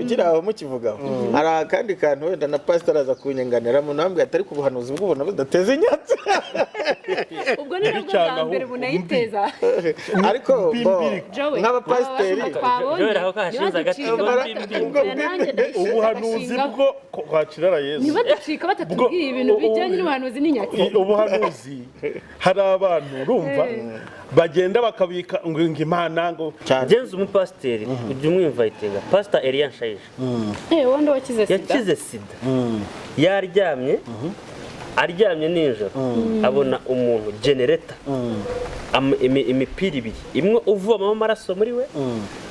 Ukiri aho mukivugaho, hari akandi kantu wenda na pastor araza kunyanganira mu nambwe, atari ku buhanuzi bw'ubuntu budateza inyatsi. Ubwo ni nabwo cyane bwa mbere ahubwo. Bunayiteza. Ariko Mbi, bo mbi. Joey, nk'abapasiteri aba twabonye Joel, aho kahashinze agati. nibaducika Mbi, mbi. Nanjye ndashinga Ubuhanuzi agashinga. Bwo kwakirara Yesu. Ntibaducika batatubwiye ibintu bijyanye n'ubuhanuzi n'inyatsi. Ubuhanuzi, hari abantu urumva bagenda bakabika ngo Imana ngo Cyane. Genza umupasiteri ujya umwinvitinga, Pastor Eliya Nshayija. Eh, wundi wakize sida. Yakize sida yaryamye, aryamye nijoro abona umuntu generator, imipira ibiri, imwe uvomamo amaraso muri we,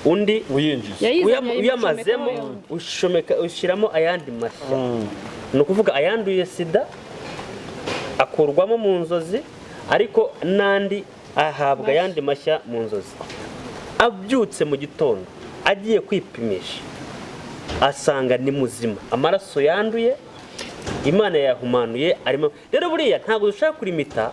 undi uyinjiza. Yayizanye, uyamazemo ayimucomekaho yombi. Ushomeka, ushyiramo ayandi mashya. Ni ukuvuga ayanduye sida akurwamo mu nzozi, ariko n'andi ahabwa ayandi mashya mu nzozi. Abyutse mu gitondo agiye kwipimisha, asanga ni muzima, amaraso yanduye Imana yayahumanuye arimo. Rero buriya ntabwo dushaka kurimita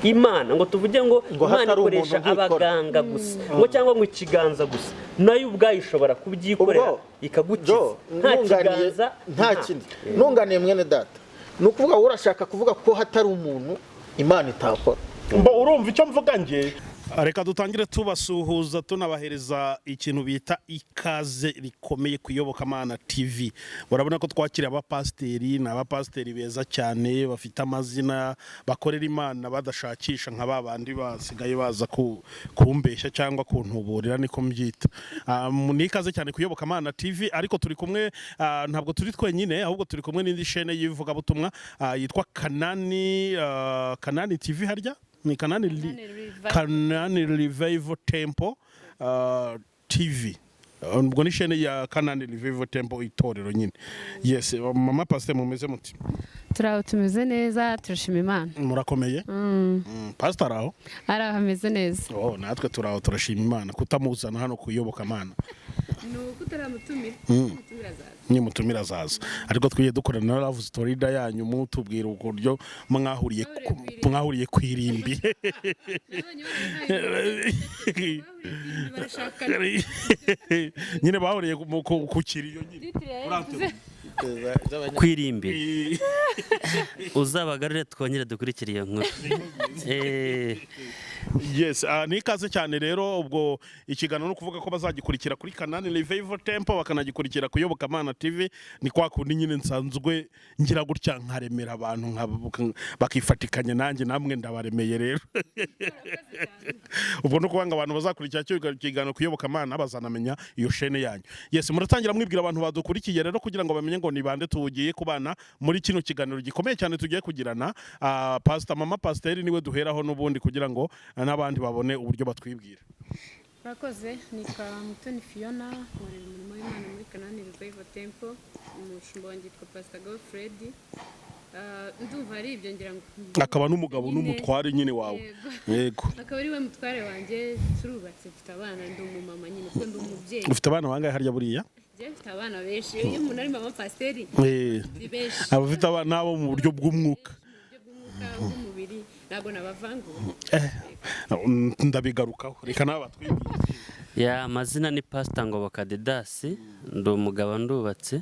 Imana ngo tuvuge ngo Ngo Imana hatari umuntu ikoresha ntikora. abaganga gusa, ngo cyangwa ngo ikiganza gusa. Nayo ubwayo ishobora kubyikorera Ubwo, ikagukiza Jo, nta nunganiye kiganza. Nta kindi nunganiye mwene data, ni ukuvuga wowe urashaka kuvuga ko hatari umuntu Imana itakora. Mbo urumva icyo mvuga nge? Reka dutangire tubasuhuza, tunabahereza ikintu bita ikaze rikomeye ku Iyobokamana TV. Urabona ko twakiriye abapasiteri, ni abapasiteri beza cyane, bafite amazina, bakorera Imana badashakisha nka ba bandi basigaye baza kumbeshya cyangwa kuntuburira, niko mbyita. Ni ikaze cyane ku Iyobokamana TV. Ariko turi kumwe, ntabwo turi twenyine, ahubwo turi kumwe n'indi shene y'ivugabutumwa yitwa Kanani TV. Harya ni Kanani Revival. Kanani Revival Temple TV. Ubwo ni shene ya Kanani Revival Temple, itorero nyine. Yes, mama pastor, mumeze muti? Turaho, tumeze neza, turashima Imana. Murakomeye? Pastor aho? Ari aho, ameze neza. Oh, natwe turaho, turashima Imana kutamuzana hano ku Iyobokamana. Ni uko utaramutumira, umutumira azaza. Nimutumira azaza. Ariko twiye dukorana na love story da yanyu, mutubwira uburyo mwahuriye ku irimbi. Nabonye barashakana. Nyine bahuriye ku kiriyo nyine. Titre yayivuze. Kwirimbi uzabagarure, twongere dukurikire iyo nkuru. Yes, ni ikaze cyane rero. Ubwo ikiganiro ni ukuvuga ko bazagikurikira kuri Kanani Revival Temple, bakanagikurikira ku Iyobokamana TV. Ni kwa kundi nyine nsanzwe ngira gutya nkaremera abantu bakifatikanya nanjye, namwe ndabaremeye rero. Ubwo no kuvuga ngo abantu bazakurikira cyo kiganiro ku Iyobokamana bazanamenya iyo shene yanyu. Yes, muratangira mwibwira abantu badukurikiye rero, kugira ngo bamenye ngo ni bande tugiye kubana muri kino kiganiro gikomeye cyane tugiye kugirana. Pastor, mama pasiteri niwe duheraho n'ubundi, kugira ngo n'abandi babone uburyo batwibwira. Murakoze. Nitwa Mutoni Fiona, nkorera umurimo w'Imana muri Kanani Revival Temple. Umushumba wanjye yitwa Pastor Godfred. Ndumva ari ibyo, ngira ngo. Akaba n'umugabo Nyine. n'umutware nyine wawe. Yego. Yego. Akaba ari we mutware wanjye. Turubatse, mfite abana, ndi umumama nyine, kuko ndi umubyeyi. Ufite abana bangahe harya buriya? Njye mfite abana benshi. Iyo umuntu ari mama pasiteri ni benshi. Abafite abana bo mu buryo bw'umwuka. Mu buryo bw'umwuka, bw'umubiri, ntabwo nabavangura. Ndabigarukaho, reka nawe batwibwire. Ya, amazina ni Pasita Ngoboka Didasi, ndi umugabo, ndubatse,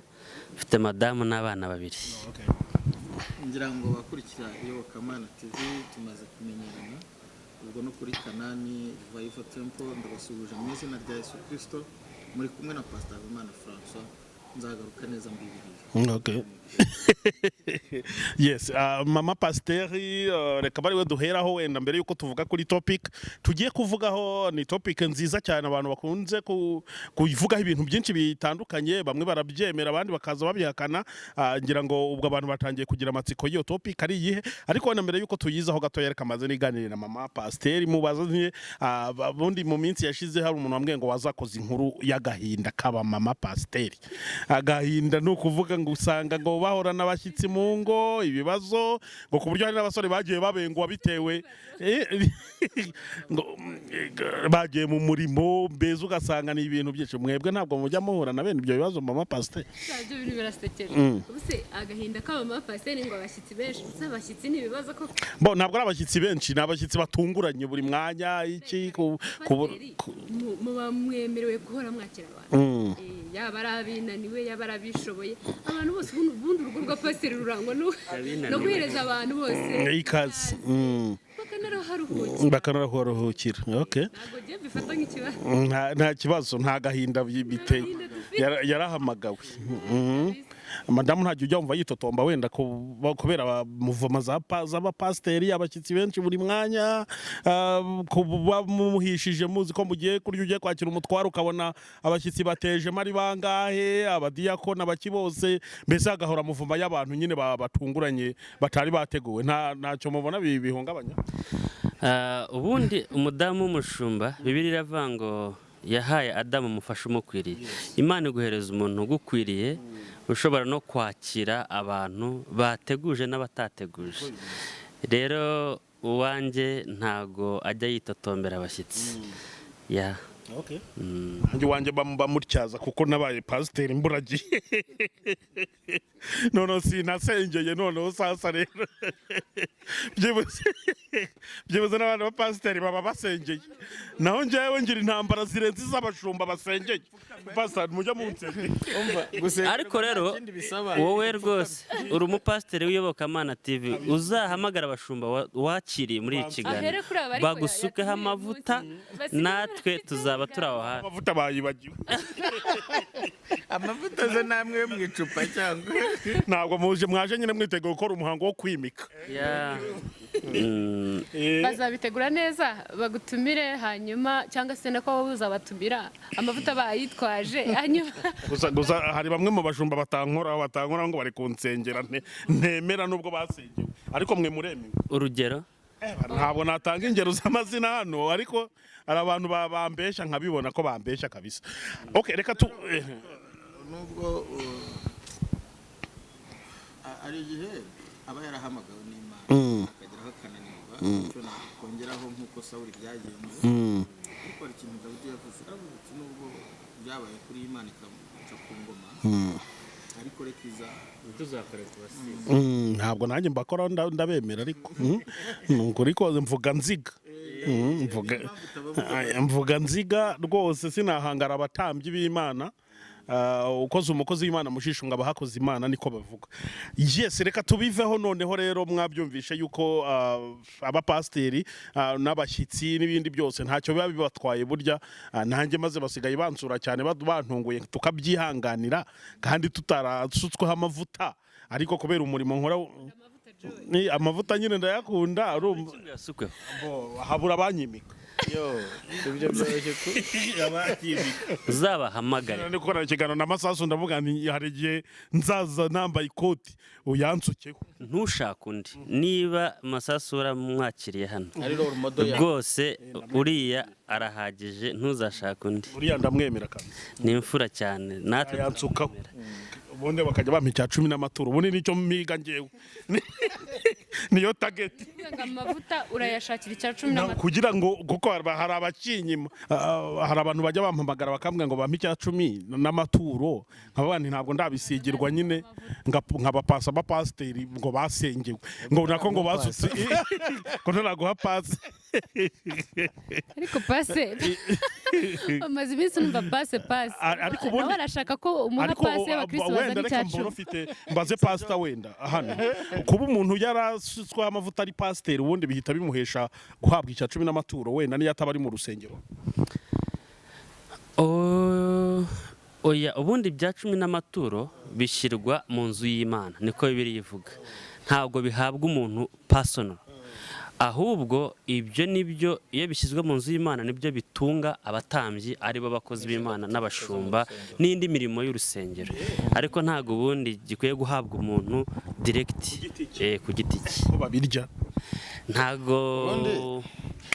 mfite madamu n'abana babiri. Ngira ngo abakurikira Iyobokamana TV tumaze kumenyerana. Ubwo no kuri Kanani Revival Temple ndabasuhuje mu izina rya Yesu Kirisito. Muri kumwe na Pastor Habimana Francois, nzagaruka neza mbibiriye. Okay. Yes, mama pasiteri, reka bari we duheraho wenda mbere yuko tuvuga kuri topic tugiye kuvugaho. Ni topic nziza cyane, abantu bakunze kuvugaho ibintu byinshi bitandukanye, bamwe barabyemera, abandi bakaza babihakana. Ngira ngo ubwo abantu batangiye kugira amatsiko y'iyo topic ari iyihe. Ariko wenda mbere yuko tuyizaho gatoya, reka maze niganire na mama pasiteri, mubaze ubundi mu minsi yashize hari umuntu wambwiye ngo wazakoze inkuru y'agahinda k'aba mama pasiteri. Agahinda ni ukuvuga ngo usanga ngo bahorana abashyitsi mu ngo, ibibazo, ngo ku buryo hari n'abasore bagiye babengwa bitewe ngo bagiye mu murimo, mbese ugasanga ni ibintu byinshi. Mwebwe ntabwo mujya muhura na bene ibyo bibazo, mama pasiteri? Ibyo bintu birasekeje. Ubuse agahinda k'abamama pasiteri ngo abashyitsi benshi? Ubuse abashyitsi ni ibibazo koko? Bo ntabwo ari abashyitsi benshi, ni abashyitsi batunguranye buri mwanya iki Pasiteri, muba mwemerewe guhora mwakira abantu. Yaba ari abinaniwe, yaba ari abishoboye, abantu bose. Ubundi urugo rwa pasiteri rurangwa no guhereza abantu bose Ikaze. Bakanaraharuhukira. Bakanaraharuhukira, okay. Ntabwo ngiye mbifata nk'ikibazo. Nta kibazo, nta gahinda biteye. Gahinda dufite. Yarahamagawe. Madamu ntajya ujya wumva yitotomba wenda kubera muvoma z'abapasiteri, abashyitsi benshi buri mwanya, kuba muhishije muzi ko mugiye kurya, ugiye kwakira umutwaro, ukabona abashyitsi batejemo ari bangahe, abadiyakoni, abaki bose, mbese hagahora muvuma y'abantu nyine batunguranye batari bateguwe, ntacyo mubona bihungabanya? Ubundi umudamu w'umushumba, Bibiliya iravuga ngo yahaye Adamu umufasha umukwiriye. Imana iguhereza umuntu ugukwiriye, ushobora no kwakira abantu bateguje n'abatateguje. Rero uwanjye ntago ajya yitotombera abashyitsi ya. Nanjye wanjye bamutyaza kuko nabaye pasiteri imburagihe, noneho sinasengeye. Noneho sasa rero byibuze n'abandi bapasiteri baba basengeye, naho njyewe ngira intambara zirenze iz'abashumba basengeye. Pasiteri, mujya mu nsengero. Umva, gusenga Ariko rero nta kindi bisaba. Wowe rwose uri umupasiteri w'Iyobokamana TV, uzahamagara abashumba wakiriye muri iki kiganiro, Ahere kuri aba ariko bagusukeho yatumiye amavuta, umunsi. Basigaye natwe bafite tuzaba turi aho hafi. Amavuta bayibagiwe. Amavuta aza namwe yo mu icupa cyangwa? Ntabwo muje, mwaje nyine mwiteguye gukora umuhango wo kwimika. Ya. Bazabitegura neza bagutumire hanyuma, cyangwa se nako wowe uzabatumira amavuta bayitwaje hanyuma. Gusa hari bamwe mu bashumba batankoraho ngo bari kunsengera, ntemera nubwo basengewe, ariko mwe muremewe. Urugero? Ntabwo natanga ingero z'amazina hano, ariko hari abantu bambeshya nkabibona ko bambeshya kabisa. Okay, reka tu Nubwo ari igihe aba yarahamagawe n'Imana akageraho akananirwa, icyo nakongeraho nk'uko Sawuli byagenze. Ariko hari ikintu Dawidi yavuze, aravuga ati: "Nubwo byabaye kuri Imana ikamuca ku ngoma, ariko reka iza." Tuzakore ku basizi. Ntabwo nanjye mbakora, ndabemera, ariko nuko ariko mvuga nziga. Mvuga nziga rwose, sinahangara abatambyi b'Imana. Ukoze umukozi w'Imana mu jisho ngo abahakoze Imana, niko bavuga. Yes, reka tubiveho. Noneho rero mwabyumvishe yuko abapasiteri n'abashyitsi n'ibindi byose ntacyo biba bibatwaye burya. Nanjye maze basigaye bansura cyane, bantunguye, tukabyihanganira kandi tutarasutsweho amavuta, ariko kubera umurimo nkora ni amavuta nyine ndayakunda, urumva. Yasukweho. Bo, habura abanyimika. Yo, ibyo byoroshye ku Abanyimika. Uzabahamagare. Ndi gukora ikiganiro na Masasu, ndavuga nti hari igihe nzaza nambaye ikoti uyansukeho. Ntushake undi niba Masasu waramwakiriye hano. Ari role model yawe. Rwose uriya arahagije, ntuzashake undi. Uriya ndamwemera kabisa. Ni imfura cyane, natwe Yansukaho. turamwemera. Ubundi bakajya bampa icya cumi n'amaturo, ubundi nicyo miga ngewe, niyo target. Kuvuga ngo amavuta urayashakira icya cumi n'amata. Kugira ngo kuko hari abakinyima. Hari abantu bajya bampamagara bakambwira ngo bampe icya cumi n'amaturo, nkaba nti ntabwo ndabisigirwa nyine, nkabapasa abapasiteri ngo basengewe, ngo nako ngo basutse, ngo ntaraguha pasi. Ariko pase amaze iminsi numva pase pase. Ariko ubundi- Nawe arashaka ko umuha Ariko pase y'abakristo wenda bazana reka icya mbona cumi. Ufite mbaze pasita wenda hano, kuba umuntu yarasutsweho amavuta ari pasiteri, ubundi bihita bimuhesha guhabwa icya cumi n'amaturo wenda niyo ataba ari mu rusengero? Oh, oya, ubundi ibya cumi n'amaturo bishyirwa mu nzu y'Imana, niko Bibiliya ivuga. Ntabwo bihabwa umuntu personal, ahubwo ibyo nibyo, iyo bishyizwe mu nzu y'Imana nibyo bitunga abatambyi, aribo bakozi b'Imana n'abashumba n'indi mirimo y'urusengero, ariko ntabwo ubundi gikwiye guhabwa umuntu direct ku giti cye. Ko babirya. Ntabwo. Ubundi-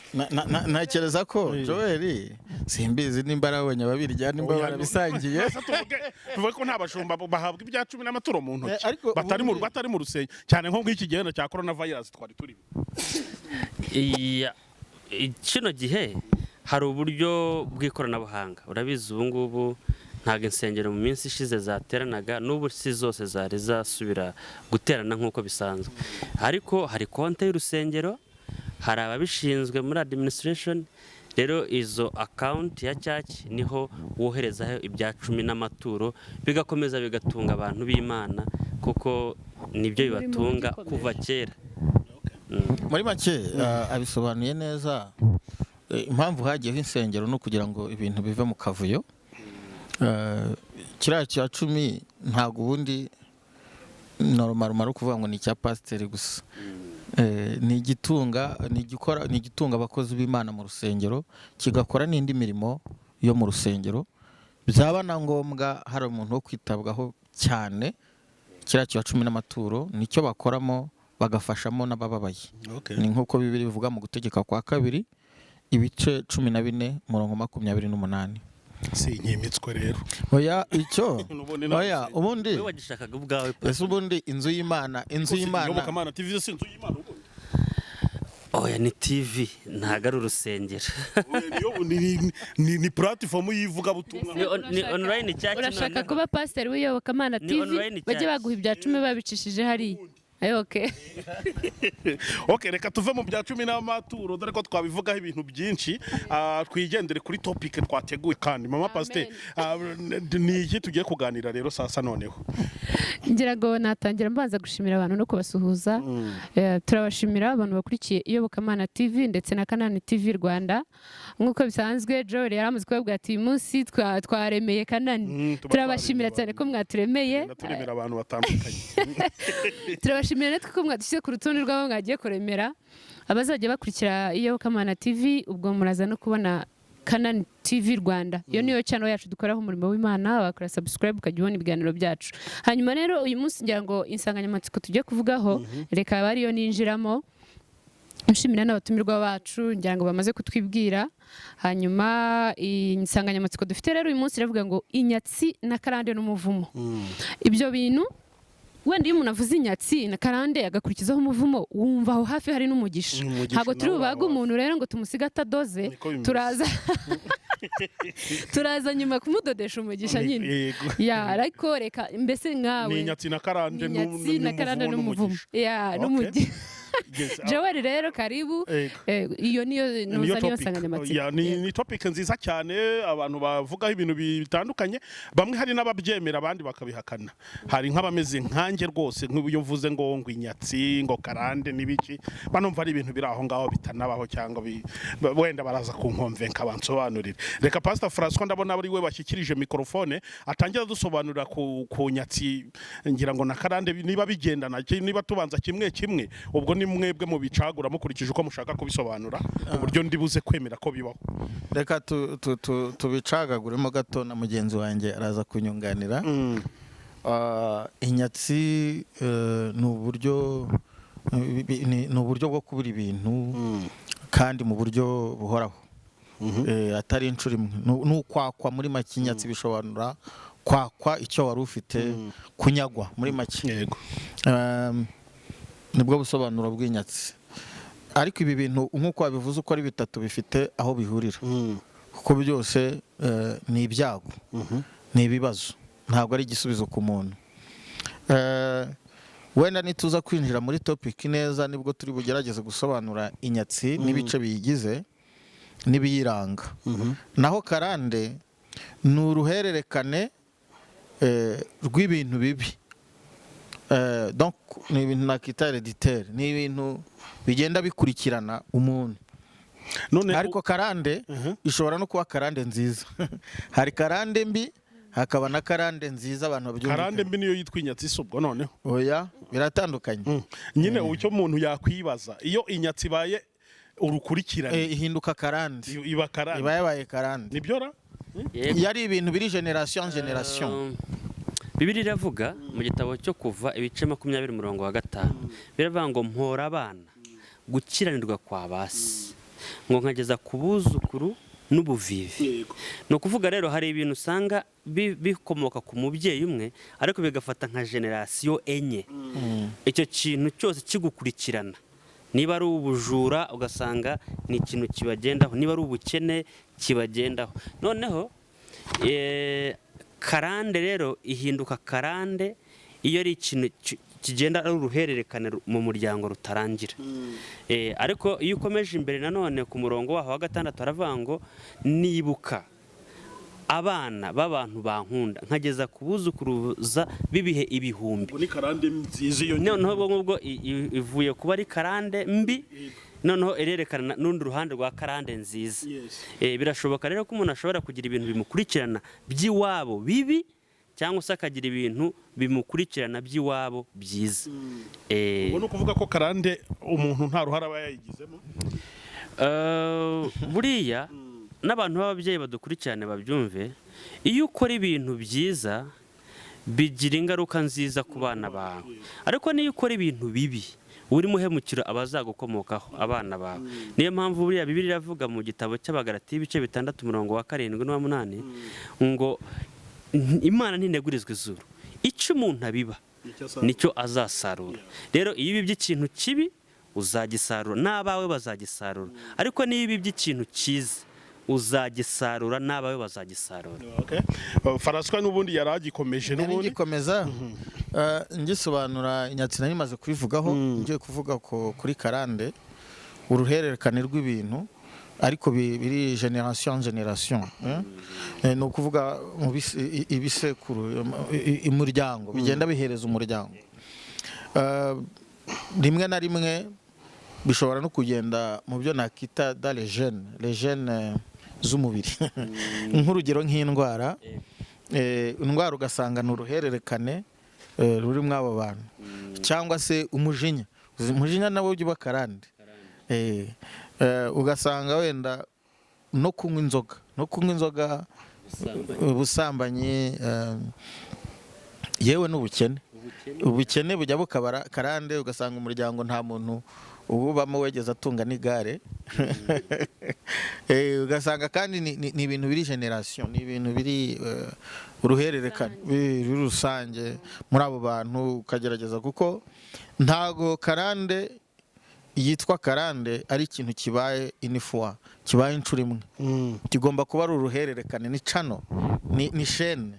Ntekereza ko Joel, simbizi nimba arabonye ababirya, nimba Oya, barabisangiye. Ese tuvuge ko nta bashumba bahabwa ibya cumi n'amaturo mu ntoki Ariko batari mu ubundi- batari mu rusengero, cyane nko nk'iki gihe cya corona virus twari turimo? Iya, kino gihe hari uburyo bw'ikoranabuhanga, urabizi, ubu ngubu ntabwo insengero mu minsi ishize zateranaga, n'ubu si zose zari zasubira guterana nk'uko bisanzwe, ariko hari konti y'urusengero, hari ababishinzwe muri administration. Rero izo account ya church niho woherezaho ibya cumi n'amaturo, bigakomeza bigatunga abantu b'Imana, kuko nibyo Umurimo bibatunga ugikomeje. kuva kera. Muri make abisobanuye neza. Impamvu hagiyeho insengero ni ukugira ngo ibintu bive mu kavuyo. Kiriya cya cumi ntabwo ubundi normal ari ukuvuga ngo ni icya pasiteri gusa. Ni igitunga, ni igikora, ni igitunga abakozi b'Imana mu rusengero, kigakora n'indi mirimo yo mu rusengero. Byaba na ngombwa hari umuntu wo kwitabwaho cyane, kiriya cya cumi n'amaturo nicyo bakoramo, bagafashamo n'abababaye. Ni nk'uko Bibiri bivuga mu Gutegeka kwa Kabiri ibice 14 umurongo 28. Si nkimitswe rero. Oya, icyo N'ubundi ntabwo oya, ubundi Wowe wagishakaga ubwawe. Ese ubundi inzu y'Imana, inzu y'Imana Iyobokamana TV si inzu y'Imana ubundi? Oya, ni TV, ntabwo ari urusengero. Oya, ni platform y'ivugabutumwa. Ni online church. Urashaka Noneho. kuba pasiteri w'Iyobokamana Ni TV, online bajye church. baguha ibya cumi babicishije hariya. Ayo, okay. Ok, reka tuve mu bya cumi n'amaturo, dore ko twabivugaho ibintu byinshi. Twigendere kuri topic twateguye. Kandi mama pasiteri, ni iki tugiye kuganira rero sasa noneho? Ngira ngo natangira mbanza gushimira abantu no kubasuhuza. Turabashimira abantu bakurikiye Iyobokamana TV ndetse na Kanani TV Rwanda. Nk'uko bisanzwe, Joel yari amaze kubabwira ati uyu munsi twaremeye Kanani. Tuba Turabashimira twaremeye cyane ko mwaturemeye. Tugenda turemera abantu batandukanye. Turabashimira natwe ko mwadushyize ku rutonde rw'abo mwagiye kuremera. Abazajya bakurikira Iyobokamana TV, ubwo muraza no kubona Kanani TV Rwanda. Iyo niyo channel yacu dukoraho umurimo w'Imana, wakora subscribe ukajya ubona ibiganiro byacu. Hanyuma rero uyu munsi ngira ngo insanganyamatsiko tugiye kuvugaho, reka abe ariyo ninjiramo, nshimira n'abatumirwa bacu, ngira ngo bamaze kutwibwira. Hanyuma iyi insanganyamatsiko dufite rero uyu munsi iravuga ngo inyatsi na karande n'umuvumo. Ibyo bintu wenda iyo umuntu avuze inyatsi na karande agakurikizaho umuvumo, wumva aho hafi hari n'umugisha. Umugisha Ntabwo turi nawo bubage uraho. umuntu rero ngo tumusige atadoze. Niko bimeze. Turaza nyuma kumudodesha umugisha nyine. Yego. Ya, ariko reka mbese nkawe Ni inyatsi na karande ni inyatsi na karande n'umuvumo n'umugisha. Ya, Okay. n'umugisha. Yes. Joel rero, karibu. Yego. Iyo niyo Niyo nuza niyo topic. nsanganyamatsiko. Ya, ni topic nziza cyane, abantu bavugaho ibintu bitandukanye. Bamwe hari n'ababyemera, abandi bakabihakana. Hari nk'abameze nkanjye rwose, nk'iyo mvuze ngo inyatsi, ngo karande n'ibiki, banumva ari ibintu biri aho ngaho bitanabaho, cyangwa wenda baraza kunkonvenka bansobanurire. Reka Pastor François, ndabona ari we bashyikirije microphone, atangira dusobanurira ku nyatsi, ngira ngo na karande niba bigendana, niba tubanza kimwe kimwe. Ubwo ni mwebwe mubicagura mukurikije uko mushaka kubisobanura, uburyo ndibuze kwemera ko bibaho. Reka tubicagaguremo gato, na mugenzi wanjye araza kunyunganira. Inyatsi ni uburyo bwo kubura ibintu kandi mu buryo buhoraho, atari inshuro imwe. Ni ukwakwa muri make. Inyatsi bisobanura kwakwa icyo wari ufite, kunyagwa muri make. Nibwo busobanuro bw'inyatsi. Ariko ibi bintu nk'uko wabivuze uko ari bitatu bifite aho bihurira, kuko byose ni ibyago, ni ibibazo, ntabwo ari igisubizo ku muntu. Wenda nituza kwinjira muri topic neza nibwo turi bugerageze gusobanura inyatsi n'ibice biyigize n'ibiyiranga. Naho karande ni uruhererekane rw'ibintu bibi. Donc ni ibintu nakita héréditaire, ni ibintu bigenda bikurikirana umuntu. None Ariko karande ishobora no kuba karande nziza. Hari karande mbi, hakaba na karande nziza, abantu babyumvikana. Karande mbi niyo yitwa inyatsi si ubwo noneho? Oya, biratandukanye. Nyine icyo umuntu yakwibaza, iyo inyatsi ibaye urukurikirane Ihinduka karande. Iba karande. Iba yabaye karande. Nibyo ra? Yego. Iyo ari ibintu biri génération en génération. Bibiliya iravuga mu gitabo cyo Kuva ibice 20 umurongo wa 5, biravuga ngo mpora abana gukiranirwa kwa basi, ngo nkageza ku buzukuru n'ubuvivi. Ni ukuvuga rero hari ibintu usanga bikomoka ku mubyeyi umwe, ariko bigafata nka génération enye, icyo kintu cyose kigukurikirana. Niba ari ubujura, ugasanga ni ikintu kibagendaho, niba ari ubukene, kibagendaho. Noneho karande rero ihinduka karande iyo ari ikintu kigenda ari uruhererekane mu muryango rutarangira. Ariko iyo ukomeje imbere nanone ku murongo waho wa gatandatu haravuga ngo nibuka abana b'abantu bankunda nkageza ku buzukuruza b'ibihe ibihumbi. Ubwo ni karande nziza iyo. Noneho ubwo ngubwo ivuye kuba ari karande mbi, noneho irerekana n'urundi ruhande rwa karande nziza. Birashoboka rero ko umuntu ashobora kugira ibintu bimukurikirana by'iwabo bibi, cyangwa se akagira ibintu bimukurikirana by'iwabo byiza. Ubwo ni ukuvuga ko karande umuntu nta ruhare aba yayigizemo. Buriya n'abantu b'ababyeyi badukurikirane babyumve, iyo ukora ibintu byiza bigira ingaruka nziza ku bana bawe, ariko niyo ukora ibintu bibi urimo uhemukira abazagukomokaho, abana bawe. Niyo mpamvu buriya Bibiliya iravuga mu gitabo cy'Abagalati ibice 6 umurongo wa 7 n'uwa 8 ngo Imana ntinegurizwa izuru, icyo umuntu abiba nicyo azasarura. Rero iyo ubibye ikintu kibi uzagisarura n'abawe bazagisarura, ariko niyo ubibye ikintu cyiza uzagisarura n'abawe bazagisarura. Okay. Faraswa n'ubundi yari agikomeje Nari n'ubundi. ngikomeza, ngisobanura inyatsi nari maze kubivugaho, ngiye kuvuga ko kuri karande uruhererekane rw'ibintu ariko biri generation en generation, eh? Ni ukuvuga mu ibisekuru, umuryango bigenda bihereza umuryango. Rimwe na rimwe bishobora no kugenda mu byo nakita dans les gènes z'umubiri, nk'urugero nk'indwara, indwara ugasanga ni uruhererekane ruri muri abo bantu, cyangwa se umujinya. Umujinya nawo ujya uba karande. Ugasanga wenda no kunywa inzoga, ubusambanyi, yewe n'ubukene. Ubukene bujya bukabara karande, ugasanga umuryango nta muntu uwubamo wegeze atunga n'igare. Ugasanga kandi ni ibintu biri generation, ni ibintu biri uruhererekane biri rusange muri abo bantu, ukagerageza kuko ntago karande yitwa karande ari ikintu kibaye une fois, kibaye inshuro imwe. Kigomba kuba ari uruhererekane, ni cano, ni chaîne,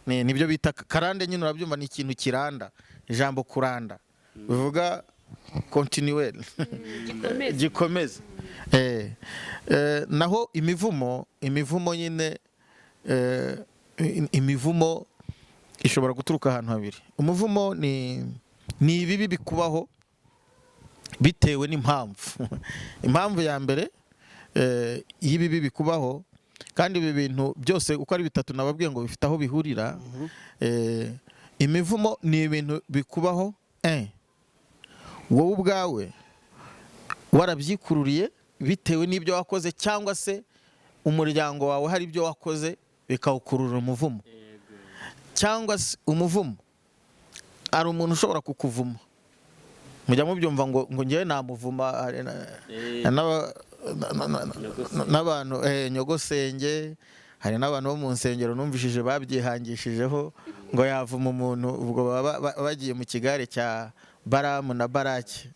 nibyo bita karande nyine. Urabyumva, ni ikintu kiranda. Ijambo kuranda bivuga continuel. Gikomeza. Gikomeza. Naho imivumo nyine, imivumo ishobora guturuka ahantu habiri. Umuvumo ni ibibi bikubaho bitewe n'impamvu. Impamvu ya mbere y'ibibi bikubaho, kandi ibi bintu byose uko ari bitatu nababwiye ngo bifite aho bihurira. Imivumo ni ibintu bikubaho wowe ubwawe warabyikururiye bitewe n'ibyo wakoze, cyangwa se umuryango wawe hari ibyo wakoze bikawukurura umuvumo, cyangwa se umuvumo hari umuntu ushobora kukuvuma. Mujya mubyumva ngo ngewe namuvuma, hari n'abantu, nyogosenge. Hari n'abantu bo mu nsengero numvishije babyihangishijeho ngo yavuma umuntu, ubwo baba bagiye mu kigare cya Baramu na Baraki.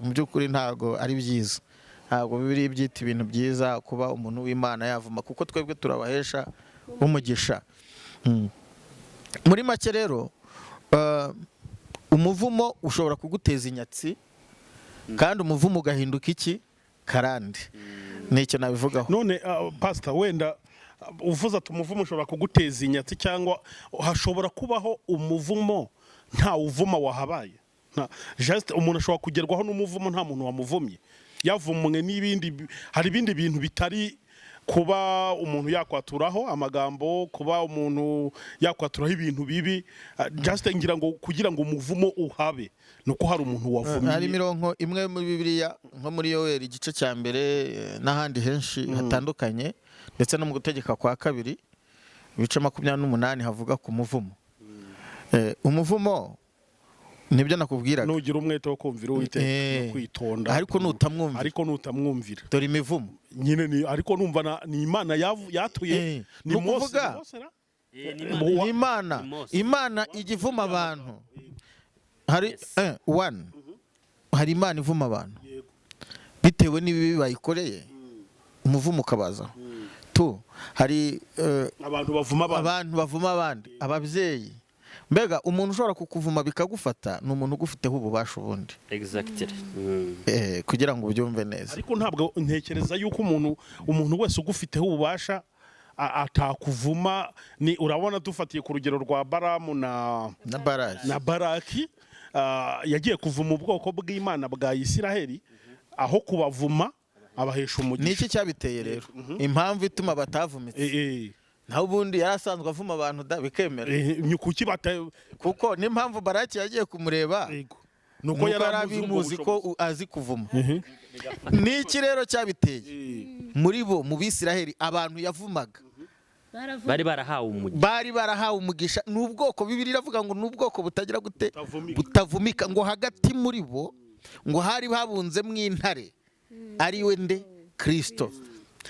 Mu by'ukuri ntabwo ari byiza, ntabwo bibiri byita ibintu byiza kuba umuntu w'Imana yavuma, kuko twebwe turabahesha umugisha. Muri make rero, umuvumo ushobora kuguteza inyatsi, kandi umuvumo ugahinduka iki? Karande. Nicyo nabivugaho. None pastor, wenda uvuze ati umuvumo ushobora kuguteza inyatsi, cyangwa hashobora kubaho umuvumo nta uvuma wahabaye. Just umuntu ashobora kugerwaho n'umuvumo nta muntu wamuvumye, yavumwe n'ibindi, hari ibindi bintu bitari kuba umuntu yakwaturaho amagambo, kuba umuntu yakwaturaho ibintu bibi. Just ngira ngo kugira ngo umuvumo uhabe nuko hari umuntu wavumye. Hari imirongo imwe muri Bibiliya, nko muri Yoweri igice cya mbere, n'ahandi henshi hatandukanye, ndetse no mu Gutegeka kwa Kabiri ibice 28, havuga ku muvumo. Umuvumo nibyo nakubwiraga. Nugira umwete wo kumvira Uwiteka no kwitonda. Ariko nutamwumvira. Ariko nutamwumvira. Dore imivumo. Nyine ni ariko numva ni Imana yatuye. Ni Ni Mose. ukuvuga- Ni Mose na? Ni Imana. Ni Mose. Imana ijya ivuma abantu. Hari one, hari Imana ivuma abantu bitewe n'ibibi bayikoreye, umuvumo ukabazaho. Two, hari Abantu bavuma abantu. Abantu bavuma abandi, ababyeyi. Mbega umuntu ushobora kukuvuma bikagufata ni umuntu ugufiteho ububasha ubundi. Exactly. Kugira ngo ubyumve neza. Ariko ntabwo ntekereza yuko umuntu wese ugufiteho ububasha atakuvuma. Ni urabona dufatiye ku rugero rwa Baramu na Na Baraki. Na Baraki, yagiye kuvuma ubwoko bw'Imana bwa Isiraheli, aho kubavuma abahesha Ni umugisha. iki cyabiteye rero? Impamvu ituma batavumitse, naho ubundi yari asanzwe avuma abantu da bikemera. Ni kuki bata Kuko n'impamvu Baraki yagiye kumureba, Yego. nuko Nuko yari yari amuzi ubwo abimuzi ko bushobozi. azi kuvuma. Ni iki rero cyabiteye? Muri bo, mu Bisiraheli, abantu yavumaga bari barahawe umugisha. Bari barahawe umugisha. Ni ubwoko, Bibiri iravuga ngo ni ubwoko butagira gute? Butavumika. Butavumika. Ngo hagati muri bo ngo hari habunzemo intare, ari we nde? Kirisito.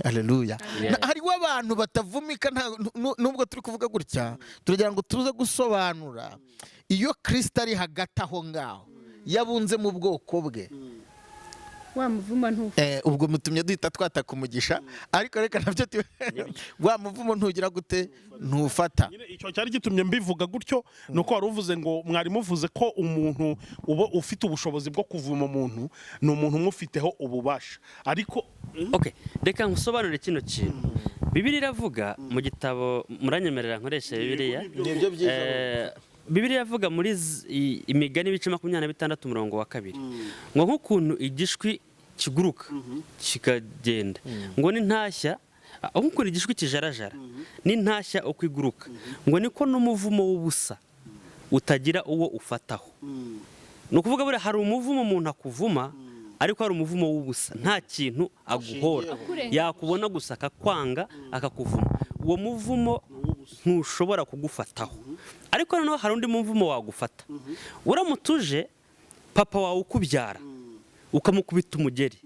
Haleluya. Hariho abantu batavumika. Nubwo turi kuvuga gutya, turagira ngo tuze gusobanura iyo Kirisito ari hagati aho ngaho yabunze mu bwoko bwe, Wa muvumo ntufa. Ubwo mutumye duhita twataka umugisha, ariko reka nabyo wa muvumo ntugira gute? Ntufata. Nyine icyo cyari gitumye mbivuga gutyo ni uko wari uvuze ngo mwari muvuze ko umuntu uba ufite ubushobozi bwo kuvuma umuntu ni umuntu umufiteho ububasha, ariko Okay, reka nkusobanurire kino kintu Bibiliya iravuga mu gitabo. Muranyemerera nkoreshe Bibiliya? Nibyo byiza. Bibiliya iravuga muri Imigani ibice 26 umurongo wa 2 ngo nk'ukuntu igishwi kiguruka kikagenda, ngo n'intashya, nk'ukuntu igishwi kijarajara n'intashya uko iguruka, ngo niko n'umuvumo w'ubusa utagira uwo ufataho. Ni ukuvuga buriya hari umuvumo umuntu akuvuma, ariko hari umuvumo w'ubusa, nta kintu aguhora, yakubona gusa akakwanga akakuvuma. Uwo muvumo ntushobora kugufataho. Ariko noneho hari undi muvumo wagufata uramutse uje papa wawe ukubyara ukamukubita umugeri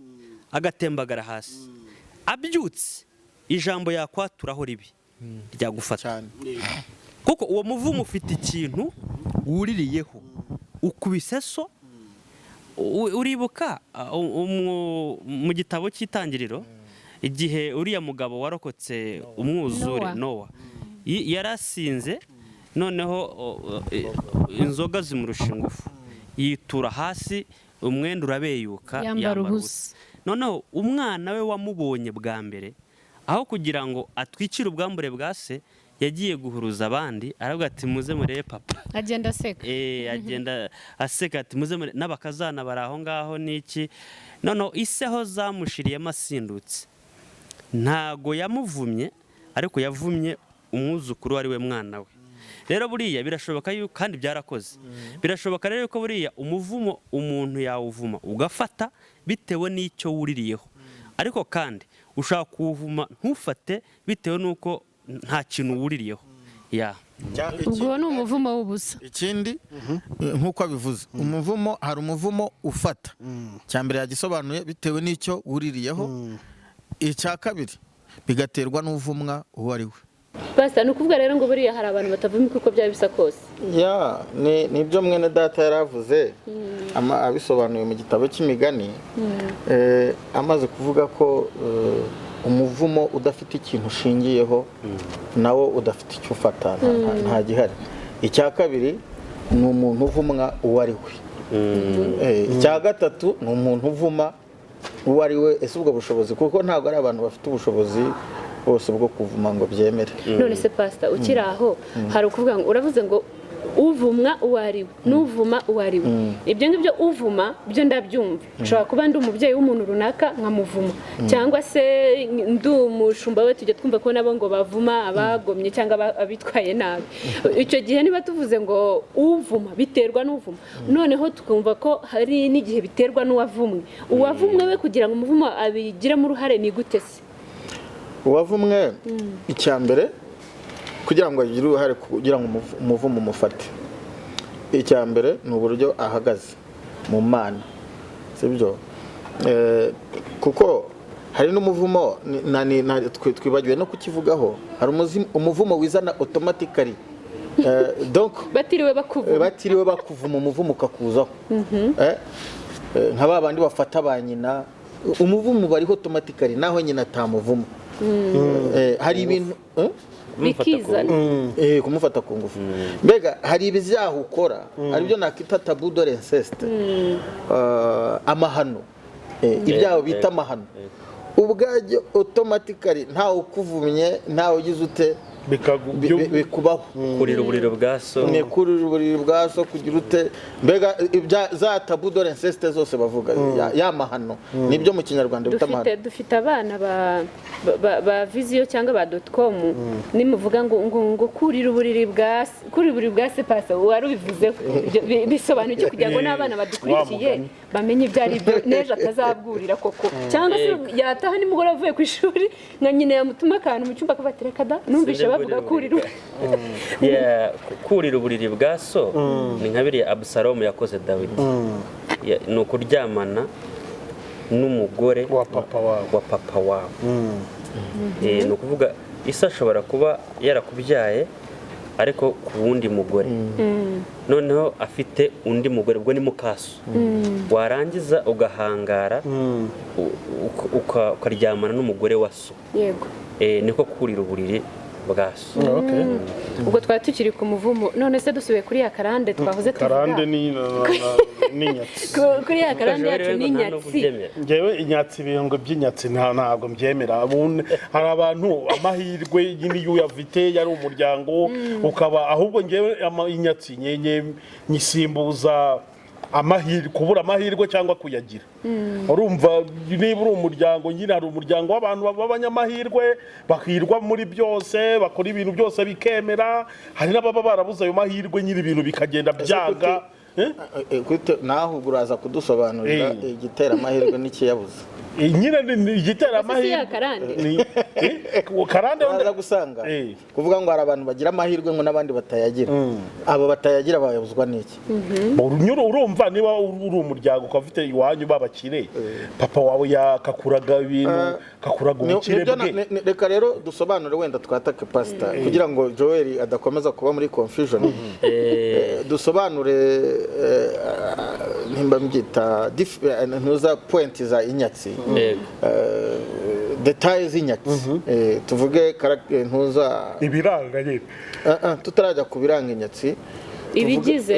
agatembagara hasi, abyutse ijambo yakwaturaho ribi ryagufata, Cyane. kuko uwo muvumo ufite ikintu wuririyeho, ukubise so. Uribuka mu gitabo cy'Itangiriro, igihe uriya mugabo warokotse umwuzure, Nowa. Nowa, yarasinze, noneho inzoga zimurusha ingufu, yitura hasi, umwenda urabeyuka, Yambara ubusa. Noneho umwana we wamubonye bwa mbere, aho kugira ngo atwikire ubwambure bwa se, yagiye guhuruza abandi, aravuga ati: "Muze murebe papa." Agenda aseka. Agenda aseka ati: "Muze murebe." N'abakazana bari aho ngaho n'iki. Noneho ise aho zamushiriyemo asindutse, ntago yamuvumye, ariko yavumye umwuzukuru ari we mwana we. Rero buriya birashoboka yuko, kandi byarakoze, birashoboka rero yuko buriya umuvumo umuntu yawuvuma ugafata bitewe n'icyo wuririyeho, ariko kandi ushaka kuwuvuma ntufate bitewe n'uko nta kintu wuririyeho ya. Ubwo ni umuvumo w'ubusa. Ikindi, nk'uko abivuze, umuvumo, hari umuvumo ufata. Icya mbere yagisobanuye, bitewe n'icyo wuririyeho. Icya kabiri, bigaterwa n'uvumwa uwo ari we. Pasita, ni ukuvuga rero ngo buriya hari abantu batavumika uko byaba bisa kose? Ya, ni nibyo mwene data yaravuze, abisobanuye mu gitabo cy'Imigani. Amaze kuvuga ko umuvumo udafite ikintu ushingiyeho nawo udafite icyo ufata, nta gihari. Icya kabiri ni umuntu uvumwa uwo ari we. Icya gatatu ni umuntu uvuma uwo ari we. Ese ubwo bushobozi, kuko ntabwo ari abantu bafite ubushobozi bose bwo kuvuma ngo byemere. None se pasita, ukiri aho, hari ukuvuga ngo uravuze ngo uvumwa uwo ari we n'uvuma uwo ari we. Ibyo ngibyo, uvuma byo ndabyumva. Nshobora kuba ndi umubyeyi w'umuntu runaka nkamuvuma, cyangwa se ndi umushumba we. Tujya twumva ko nabo ngo bavuma abagomye cyangwa abitwaye nabi. Icyo gihe niba tuvuze ngo uvuma biterwa n'uvuma, noneho tukumva ko hari n'igihe biterwa n'uwavumwe. Uwavumwe we, kugira ngo umuvumo abigiremo uruhare, ni gute se? Uwavumwe, icya mbere, kugira ngo agire uruhare kugira ngo umuvumo umufate, icya mbere ni uburyo ahagaze mu Mana, sibyo? Kuko hari n'umuvumo twibagiwe no kukivugaho. Hari umuvumo wizana automatically. Donc batiriwe bakuvuma. Batiriwe bakuvuma, umuvumo ukakuzaho. Nka ba bandi bafata ba nyina, umuvumo bariho automatically naho nyina atamuvuma. Hari ibintu, eh? Kumufata ku Bikizana. Kumufata ku ngufu. Mbega hari ibyaha ukora, aribyo nakita tabou de l'inceste, amahano, ibyaha bita amahano ubwabyo automatically, ntawe ukuvumye, ntawe ugize ute, bikubaho. Kurira uburiri bwa so. Ni kurira uburiri bwa so, kugira ute, mbega za tabou de l'inceste zose bavuga, ya mahano, nibyo mu Kinyarwanda bita Dufite amahano. Dufite abana ba viziyo cyangwa ba .com. Nimuvuga ngo kurira uburiri bwa se, pasa wari ubivuzeho. Ibyo bisobanuye iki, kugira ngo n'abana badukurikiye Wa mugani. bamenye ibyo ari byo, n'ejo atazabwurira koko, cyangwa se yataha nimugoroba avuye ku ishuri, nka nyina yamutuma akantu mu cyumba akabatera kada numvishe Sinjya bavuga kurira kurira Yeah, kurira uburiri bwa so ni nka biriya Abusalomu yakoze Dawidi. Yeah, ni ukuryamana n'umugore wa papa wawe. Wa papa wawe. Ni ukuvuga isi ashobora kuba yarakubyaye ariko ku wundi mugore, noneho afite undi mugore, ubwo ni mukaso, warangiza ugahangara ukaryamana n'umugore wa so. Niko kurira uburiri bwa so. Okay. Ubwo twari tukiri ku muvumo. None se dusubiye kuri ya karande twahoze tuvuga? Karande ni inyatsi. Kuri ya karande yacu ni Nta n'ubwo inyatsi. ubyemera. Ngewe inyatsi, ibihungo by'inyatsi ntabwo mbyemera. Hari abantu amahirwe nyine iyo uyafite yari umuryango ukaba, ahubwo ngewe inyatsi nyenye nyisimbuza amahirwe, kubura amahirwe cyangwa kuyagira. Urumva niba uri umuryango nyine, hari umuryango w'abantu b'abanyamahirwe, bakirwa muri byose, bakora ibintu byose bikemera. Hari n'ababa barabuze ayo mahirwe nyine, ibintu bikagenda byanga. Eh? Naho ubwo uraza kudusobanurira igitera amahirwe n'ikiyabuza. Nyine ni igitera Ese si amahirwe. ya karande? Karande Uraza gusanga kuvuga ngo hari abantu bagira amahirwe ngo n'abandi batayagira, abo batayagira bayabuzwa n'iki? Urunyuro, urumva niba uri umuryango ukaba ufite iwanyu babakire, papa wawe yakakuraga ibintu, kakuraga ubukire bwe. Reka rero dusobanure, wenda twatake pasita kugira ngo Joel adakomeza kuba muri confusion. Dusobanure, nimba mbyita ntuza point za inyatsi, détails z'inyatsi. Tuvuge ntuza Ibiranga nyine. Tutarajya ku biranga inyatsi, Ibigize?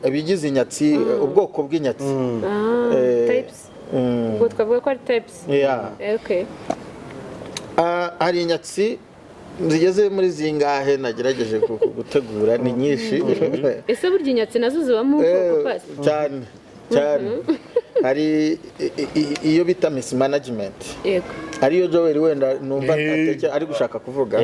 Ibigize inyatsi, ubwoko bw'inyatsi. Ah, types. Ubwo twavuga ko ari types. Yeah. Okay. Ah, hari inyatsi zigeze muri zingahe nagerageje gutegura, ni nyinshi. Ese burya inyatsi nazo zibamo ubwoko, pasi? Cyane cyane. Hari iyo bita mismanagement, ariyo Joel wenda numva ari gushaka kuvuga.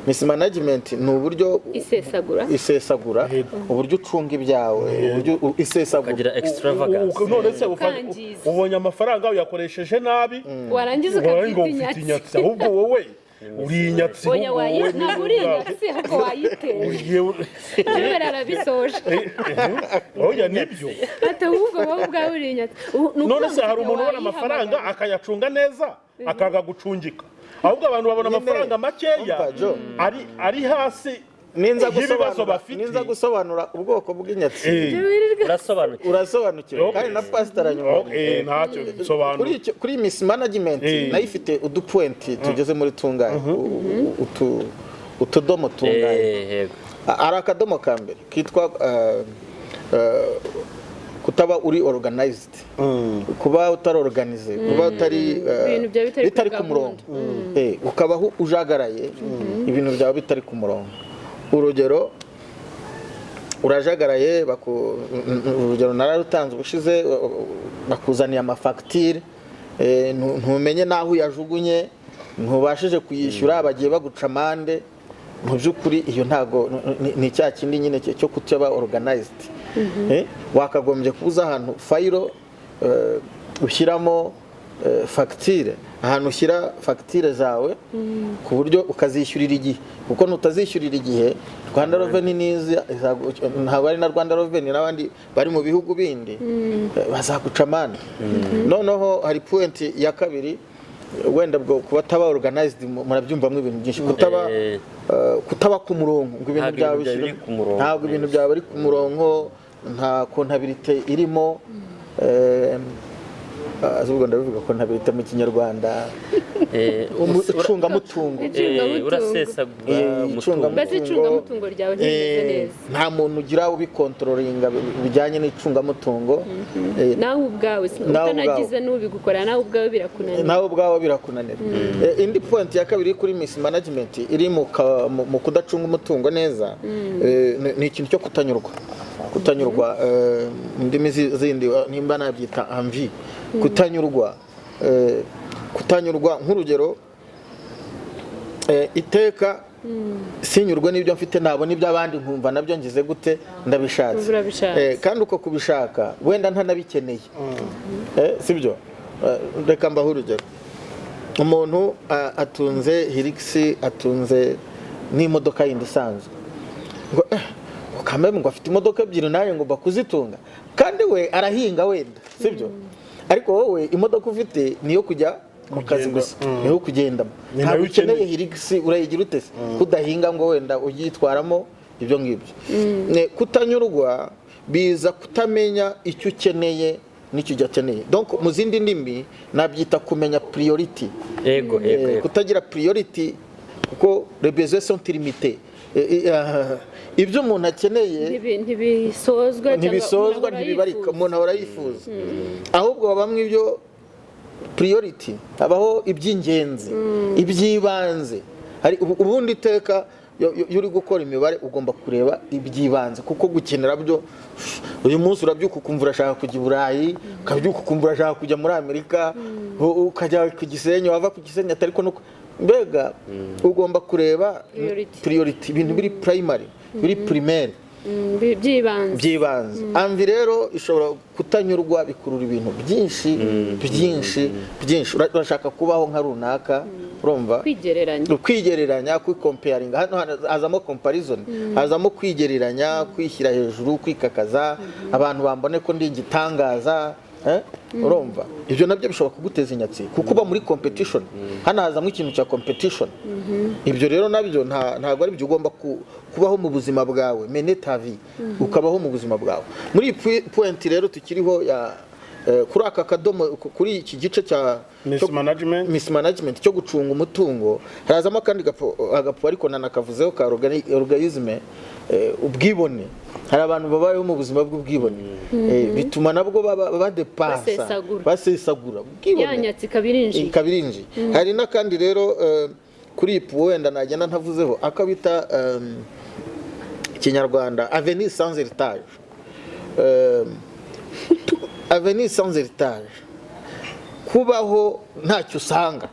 Mismanagement ni uburyo Isesagura. Isesagura, uburyo ucunga ibyawe, uburyo isesagura. Ukagira extravagance. None se Ukangiza. ubonye amafaranga uyakoresheje nabi, Warangiza warangiza ngo ukabyita ufite inyatsi. inyatsi, ahubwo wowe uri inyatsi. Oya, ahubwo wayi wowe ntabwo uri inyatsi, ahubwo wayiteje. Joel arabisoje. Oya, nibyo. Ati ahubwo wowe ubwawe uri inyatsi. Ni ukuvuga None se ngo hari umuntu ubona amafaranga wayihamagara. akayacunga neza, akaga gucungika, ahubwo abantu babona Nyine, amafaranga makeya umva, Joe. ari hasi Ninza y'ibibazo gusobanura, bafite. ninza gusobanura ubwoko bw'inyatsi, Urasobanukiwe. urasobanukiwe. Kandi na pastor anyuma. Okay, ntacyo bisobanura. Kuri mismanagement nayo ifite udupoint tugeze muri tungahe, utudomo tungahe? Yego. Hari akadomo ka mbere kitwa kutaba uri organized, kuba utari organize, kuba utari Ibintu byawe bitari kuri bitari ku murongo, ukabaho ujagaraye, ibintu byawe bitari ku murongo. Urugero, urajagaraye, urugero nararutanze ubushize, bakuzaniye amafagitire, ntumenye n'aho uyajugunye, ntubashije kuyishyura, bagiye baguca amande. Mu by'ukuri iyo ntago ni cya kindi nyine cyo kutaba organized. Wakagombye kubuza ahantu fayiro, ushyiramo fagitire, ahantu ushyira fagitire zawe ku buryo ukazishyurira igihe, kuko nutazishyurira igihe Rwanda Revenue niza ntabwo ari na Rwanda Revenue, n'abandi bari mu bihugu bindi, bazaguca amande. Noneho hari point ya kabiri, wenda bwo kuba ataba organized, murabyumvamo ibintu byinshi, kutaba kutaba ku murongo ngo ibintu Ntabwo byawe ibintu byawe biri ku murongo ntabwo ibintu neza. byawe biri ku murongo, nta comptabilité irimo. Ahubwo ndabivuga ko ntabita mu Kinyarwanda. Icungamutungo. Icungamutungo. Urasesagura umutungo. Icungamutungo. Mbese icungamutungo ryawe ntirimeze neza. Nta muntu ugira ubikontrolinga bijyanye n'icungamutungo. Nawe ubwawe Nawe ubwawe. Utanagize n'ubigukora, nawe ubwawe birakunanira. Nawe ubwawe birakunanira. Indi point ya kabiri kuri mismanagement iri mu kudacunga umutungo neza, ni ikintu cyo kutanyurwa. Kutanyurwa, mu ndimi zindi, nimba nabyita envie, kutanyurwa, kutanyurwa nk'urugero, iteka sinyurwe n'ibyo mfite, nabona iby'abandi nkumva nabyo ngize gute, ndabishatse. Urabishatse. Kandi uko kubishaka wenda ntanabikeneye. Sibyo? Reka mbahe urugero. Umuntu atunze Hilux, atunze n'imodoka yindi isanzwe, ngo ngo kameme, ngo afite imodoka ebyiri, nawe ngomba kuzitunga, kandi we arahinga wenda, sibyo? Ariko wowe imodoka ufite niyo kujya mu kazi Kugenda, gusa, niyo kugendamo. Ni Ntabwo nayo ukeneye ukeneye. Hilux, urayigira ute se kudahinga ngo wenda uyitwaramo ibyo ngibyo? Kutanyurwa biza kutamenya icyo ukeneye n'icyo udakeneye. Donc mu zindi ndimi nabyita kumenya priority. Yego, yego, yego. Kutagira priority, kuko les besoins sont illimités. Ibyo umuntu akeneye Ntibisozwa cyangwa ntibisozwa, umuntu ahora ntibibarika. yifuza. Umuntu ahora yifuza. Ahubwo habamo ibyo priority, habaho iby'ingenzi, iby'ibanze. Hari ubundi iteka iyo uri gukora imibare ugomba kureba iby'ibanze, kuko gukenera byo, uyu munsi urabyuka ukumva urashaka kujya i Burayi, ukabyuka ukumva urashaka kujya muri Amerika, ukajya ku Gisenyi, wava ku Gisenyi atari ko nuko mbega ugomba kureba Priority. priority, ibintu biri primary, biri primaire. By'ibanze. By'ibanze. Envie rero ishobora kutanyurwa, bikurura ibintu byinshi byinshi byinshi. Urashaka kubaho nka runaka, urumva? Kwigereranya. Kwigereranya, kwikompeyaringa. Hano hazamo comparison, hazamo kwigereranya, kwishyira hejuru, kwikakaza, abantu bambone ko ndi igitangaza, eh? Urumva ibyo nabyo bishobora kuguteza inyatsi, kuko uba muri competition. Hano hazamo ikintu cya competition. Ibyo rero nabyo ntabwo ari byo. Ugomba kubaho mu buzima bwawe, mener ta vie, ukabaho mu buzima bwawe. Muri iyi point rero tukiriho ya kuri aka kadomo, kuri iki gice cya Mismanagement. Mismanagement cyo gucunga umutungo, harazamo akandi agapo ariko nanakavuzeho ka organisme, ubwibone. Hari abantu babayeho mu buzima bw'ubwibone. Bituma nabwo badepansa, Basesagura. basesagura. Ubwibone. Ya nyatsi ikaba irinjiye. Ikaba irinjiye. Hari n'akandi rero, kuri iyi puwo wenda nagenda ntavuzeho, akabita Ikinyarwanda avenir sans héritage. Avenir sans héritage, kubaho ntacyo usanga.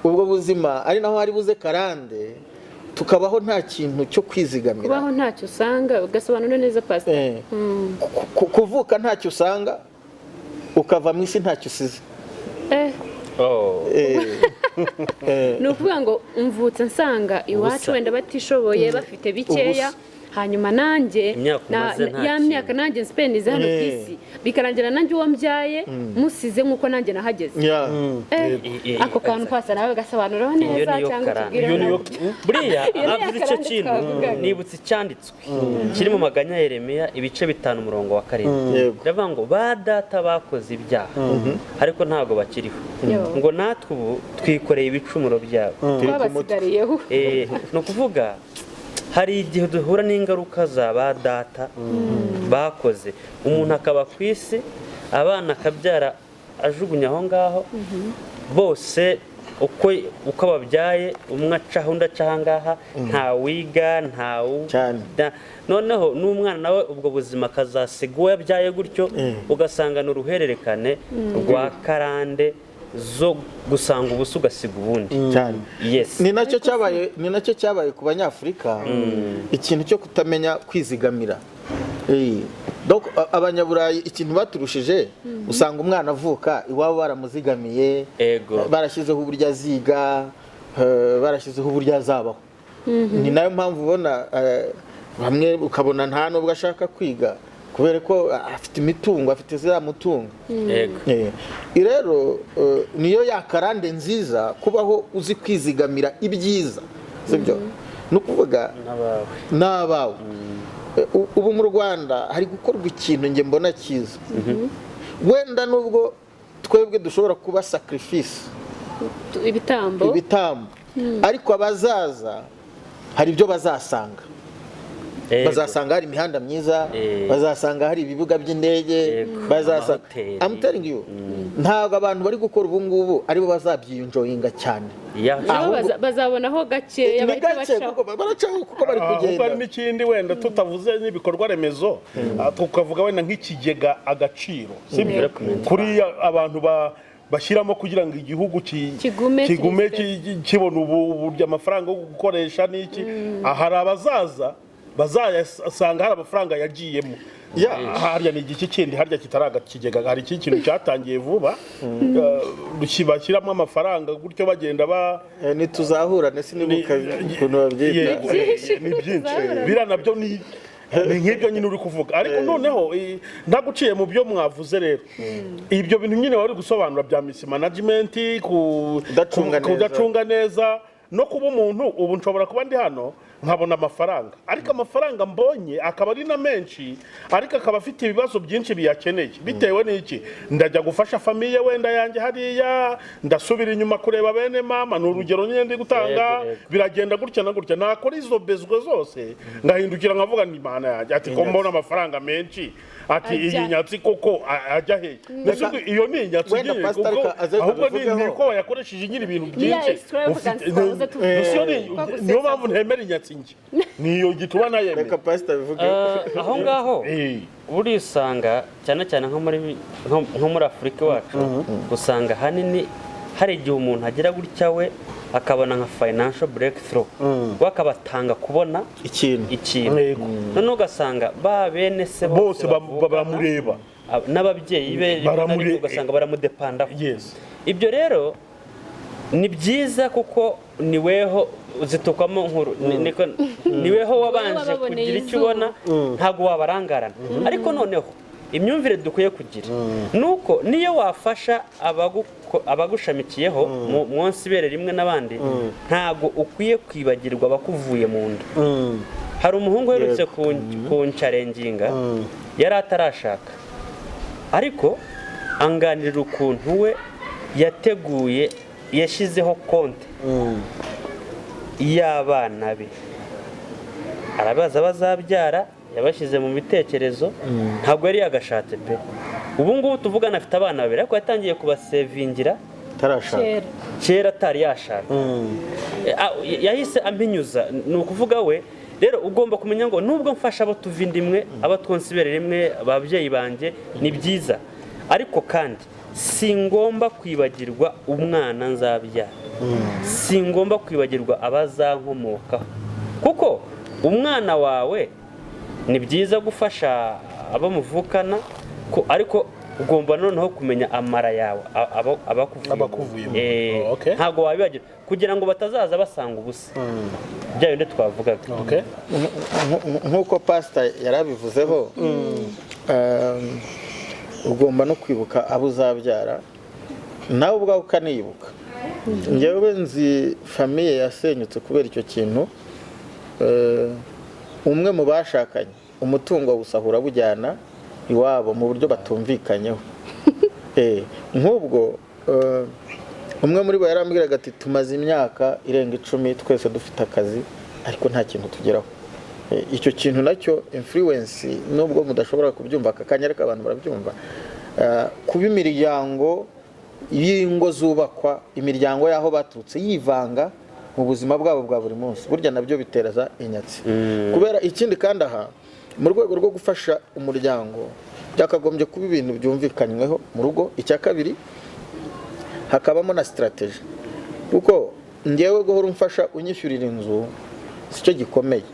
Ubwo buzima ari naho hari buze karande, tukabaho nta kintu cyo kwizigamira. Kubaho ntacyo usanga, ugasobanura neza, pastor. Kuvuka ntacyo usanga, ukava mu isi ntacyo usize. Oh. Ni ukuvuga ngo mvutse nsanga iwacu Ubusa. wenda batishoboye, bafite bikeya, hanyuma nanjye Imyaka umaze nta ya kintu. myaka nanjye nsipenize hano ku isi, bikarangira nanjye uwo mbyaye musize nk'uko nanjye nahageze. Ako kantu pasa nawe gasobanuraho Iyo neza niyo cyangwa karande. utubwire Iyo niyo nawe. Buriya Iyo niyo avuze icyo karande kintu, twavugaga. nibutse icyanditswe kiri mu Maganya ya Yeremiya, ibice 5, umurongo wa 7. Yego. Ndavuga ngo ba data bakoze ibyaha, ariko ntabwo bakiriho, Yo. ngo natwe ubu twikoreye ibicumuro byabo. Turi ku mutwe. Twabasigariyeho. Ni ukuvuga hari igihe duhura n'ingaruka za ba data bakoze, umuntu akaba ku isi, abana akabyara ajugunya aho ngaho bose, uko ababyaye, umwe acaho undi aca aha ngaha, nta wiga, nta Cyane. Noneho n'umwana nawe ubwo buzima akazasiga uwo yabyaye gutyo, ugasanga ni uruhererekane rwa karande zo gusanga ubusa ugasiga ubundi. Cyane. Yes. Ni nacyo cyabaye ku Banyafurika, ikintu cyo kutamenya kwizigamira. Donc Abanyaburayi ikintu baturushije, usanga umwana avuka iwabo baramuzigamiye, Ego. barashyizeho uburyo aziga, barashyizeho uburyo azabaho. Ni nayo mpamvu ubona bamwe ukabona nta nubwo ashaka kwiga, kubera ko afite imitungo, afite ziriya mutungo. Yego. Rero niyo ya karande nziza, kubaho uzi kwizigamira ibyiza, sibyo? Ni ukuvuga n'abawe. N'abawe. Ubu mu Rwanda hari gukorwa ikintu njye mbona cyiza, wenda nubwo Twebwe dushobora kuba sacrifice, Ibitambo. ibitambo, ariko abazaza hari ibyo bazasanga. Bazasanga hari imihanda myiza, bazasanga hari ibibuga by'indege, bazasanga Amahoteli. I'm telling you, ntabwo abantu bari gukora ubu ngubu aribo bazabyienjoyinga cyane. Nabo bazabonaho gakeya, Ni bahita gake, bacaho. kuko baracaho kuko bari Ahubwo kugenda. hari n'ikindi wenda tutavuze n'ibikorwa remezo, tukavuga wenda nk'ikigega Agaciro, sibyo? Development. Kuriya abantu bashyiramo kugira ngo igihugu Kigume kigume kirispe. kibona ubu uburyo amafaranga yo gukoresha n'iki. Hari abazaza bazayasanga hari amafaranga yagiyemo. Harya ni igiki kindi harya kitari agakigega? Hari ikindi kintu cyatangiye vuba, bashyiramo amafaranga gutyo bagenda ba Ntituzahurane, sinibuka ukuntu babyita. Yego, ni byinshi. Biriya nabyo ni nk'ibyo nyine uri kuvuga, ariko noneho ntaguciye mu byo mwavuze rero, ibyo bintu nyine wari gusobanura bya mismanagement, ku Kudacunga neza. Kudacunga neza no kuba umuntu, ubu nshobora kuba ndi hano nkabona amafaranga, ariko amafaranga mbonye akaba ari na menshi, ariko akaba afite ibibazo byinshi biyakeneye. Bitewe n'iki? Ndajya gufasha famille wenda yanjye hariya, ndasubira inyuma kureba bene mama, ni urugero nyine ndi gutanga. Yego, yego. Biragenda gutya na gutya, nakora izo bezwe zose ngahindukira nkavuga ni Imana yanjye, ati ko mbona amafaranga menshi, ati Ajya. iyi nyatsi koko ajya he? Mbese ubwo iyo ni inyatsi Wenda nyine, Pastor kuko reka aze ahubwo ni abivugeho. ni ko wayakoresheje nyine ibintu Ni ya byinshi. extravagance twahoze tuvuga. Mbese iyo Kwa gusesagura. niyo mpamvu ntemera inyatsi njye, niyo gituma nayemera. Reka pastor bivuge. Aho ngaho buriya usanga cyane cyane nko muri Afurika iwacu, usanga ahanini hari igihe umuntu agira gutya, we akabona nka financial breakthrough, we akabatanga kubona ikintu. Ikintu. Noneho ugasanga ba bene se Bose bavukana, baramureba. N'ababyeyi be rimwe na rimwe ugasanga baramudepandaho. Ibyo rero ni byiza kuko ni weho zitukwamo nkuru. Ni weho wabanje Wababoneye kugira icyo izuba. ubona, ntabwo wabarangarana. Ariko noneho imyumvire dukwiye kugira ni uko niyo wafasha abagushamikiyeho munsi ibere rimwe n'abandi, ntabwo ukwiye kwibagirwa abakuvuye mu nda. Hari umuhungu uherutse kunchallenginga, yari atarashaka, ariko anganirira ukuntu we yateguye, yashyizeho konti y'abana be, arabaza bazabyara, yabashyize mu bitekerezo. Ntabwo yari yagashatse pe. Ubu ngubu tuvugana afite abana babiri, ariko yatangiye kubasevingira Tarashaka. Kera. Kera atari yashaka. Yahise ampinyuza. Ni ukuvuga we rero ugomba kumenya ngo nubwo mfasha abo tuva inda imwe, abo twonsa ibere rimwe, ababyeyi banjye, ni byiza, ariko kandi singomba kwibagirwa umwana nzabyara, singomba kwibagirwa abazankomokaho, kuko umwana wawe ni byiza gufasha abo muvukana ariko ugomba noneho kumenya amara yawe, abakuvuyemo. Abakuvuyemo. Oh, okay. Ntabwo wabibagirwa kugira ngo batazaza basanga ubusa, bya bindi twavugaga. Nk'uko pasita yarabivuzeho, ugomba no kwibuka abo uzabyara, nawe ubwawe ukanibuka. Njyewe nzi famille yasenyutse kubera icyo kintu. Umwe mu bashakanye umutungo awusahura awujyana iwabo mu buryo batumvikanyeho. Nk'ubwo umwe muri bo yarambwiraga ati: "Tumaze imyaka irenga 10 twese dufite akazi, ariko nta kintu tugeraho." Icyo kintu nacyo influence, nubwo mudashobora kubyumva aka kanya, ariko abantu barabyumva. Kuba imiryango y'ingo zubakwa, imiryango y'aho baturutse yivanga mu buzima bwabo bwa buri munsi, burya nabyo biteraza inyatsi. Kubera ikindi kandi, aha mu rwego rwo gufasha umuryango, byakagombye kuba ibintu byumvikanyweho mu rugo. Icya kabiri, hakabamo na strategy, kuko ngewe guhora umfasha unyishyurira inzu si cyo gikomeye,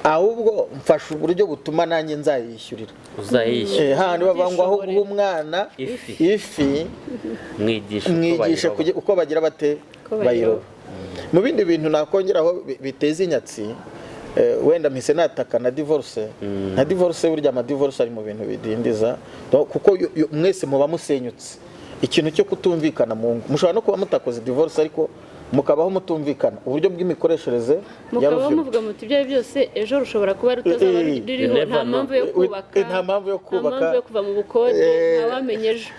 ahubwo mfasha uburyo butuma nanjye nzayishyurira. Uzayishyura. Hahandi bavuga ngo aho guha umwana Ifi. ifi, mwigisha uko mwigishe bayiroba. Uko bagira bate Uko bayiroba. Bayiroba. Mu bindi bintu nakongeraho biteza inyatsi, wenda mpise nataka na divorce. Na divorce, burya ama divorce ari mu bintu bidindiza. Kuko mwese muba musenyutse, ikintu cyo kutumvikana mu ngo, mushobora no kuba mutakoze divorce, ariko Mukabaho mutumvikana uburyo bw'imikoreshereze ya Mukabaho ruvino. muvuga muti ibyo ari byo byose ejo rushobora kuba rutazaba ruriho, You never nta know. mpamvu yo kubaka, Nta mpamvu yo nta kubaka. mpamvu yo kuva mu bukode, ntawamenya ejo.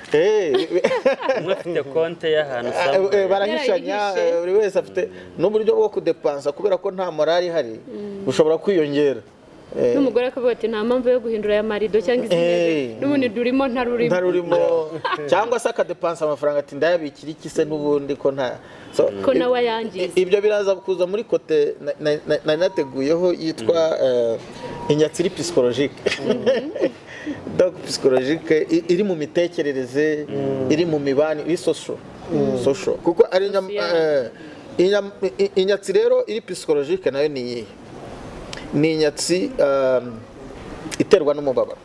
Umwe afite konte y'ahantu usanga Barahishanya. Yarayihishe. Buri wese afite n'uburyo bwo kudepansa kubera ko nta morali ihari, bushobora kwiyongera. N'umugore akavuga ati nta mpamvu yo guhindura aya marido cyangwa izi ntebe, n'ubundi durimo ntarurimo. Ntarurimo, cyangwa se akadepansa amafaranga ati ndayabikira iki se n'ubundi ko nta So, Ko nawe ayangiza. Ibyo biraza kuza muri côté nari nateguyeho yitwa inyatsi iri psychologique. Donc psychologique iri mu mitekerereze, iri mu mibanire, iri social, kuko ari Social. Inyatsi rero iri psychologique nayo ni iyihe? Ni inyatsi iterwa n'umubabaro,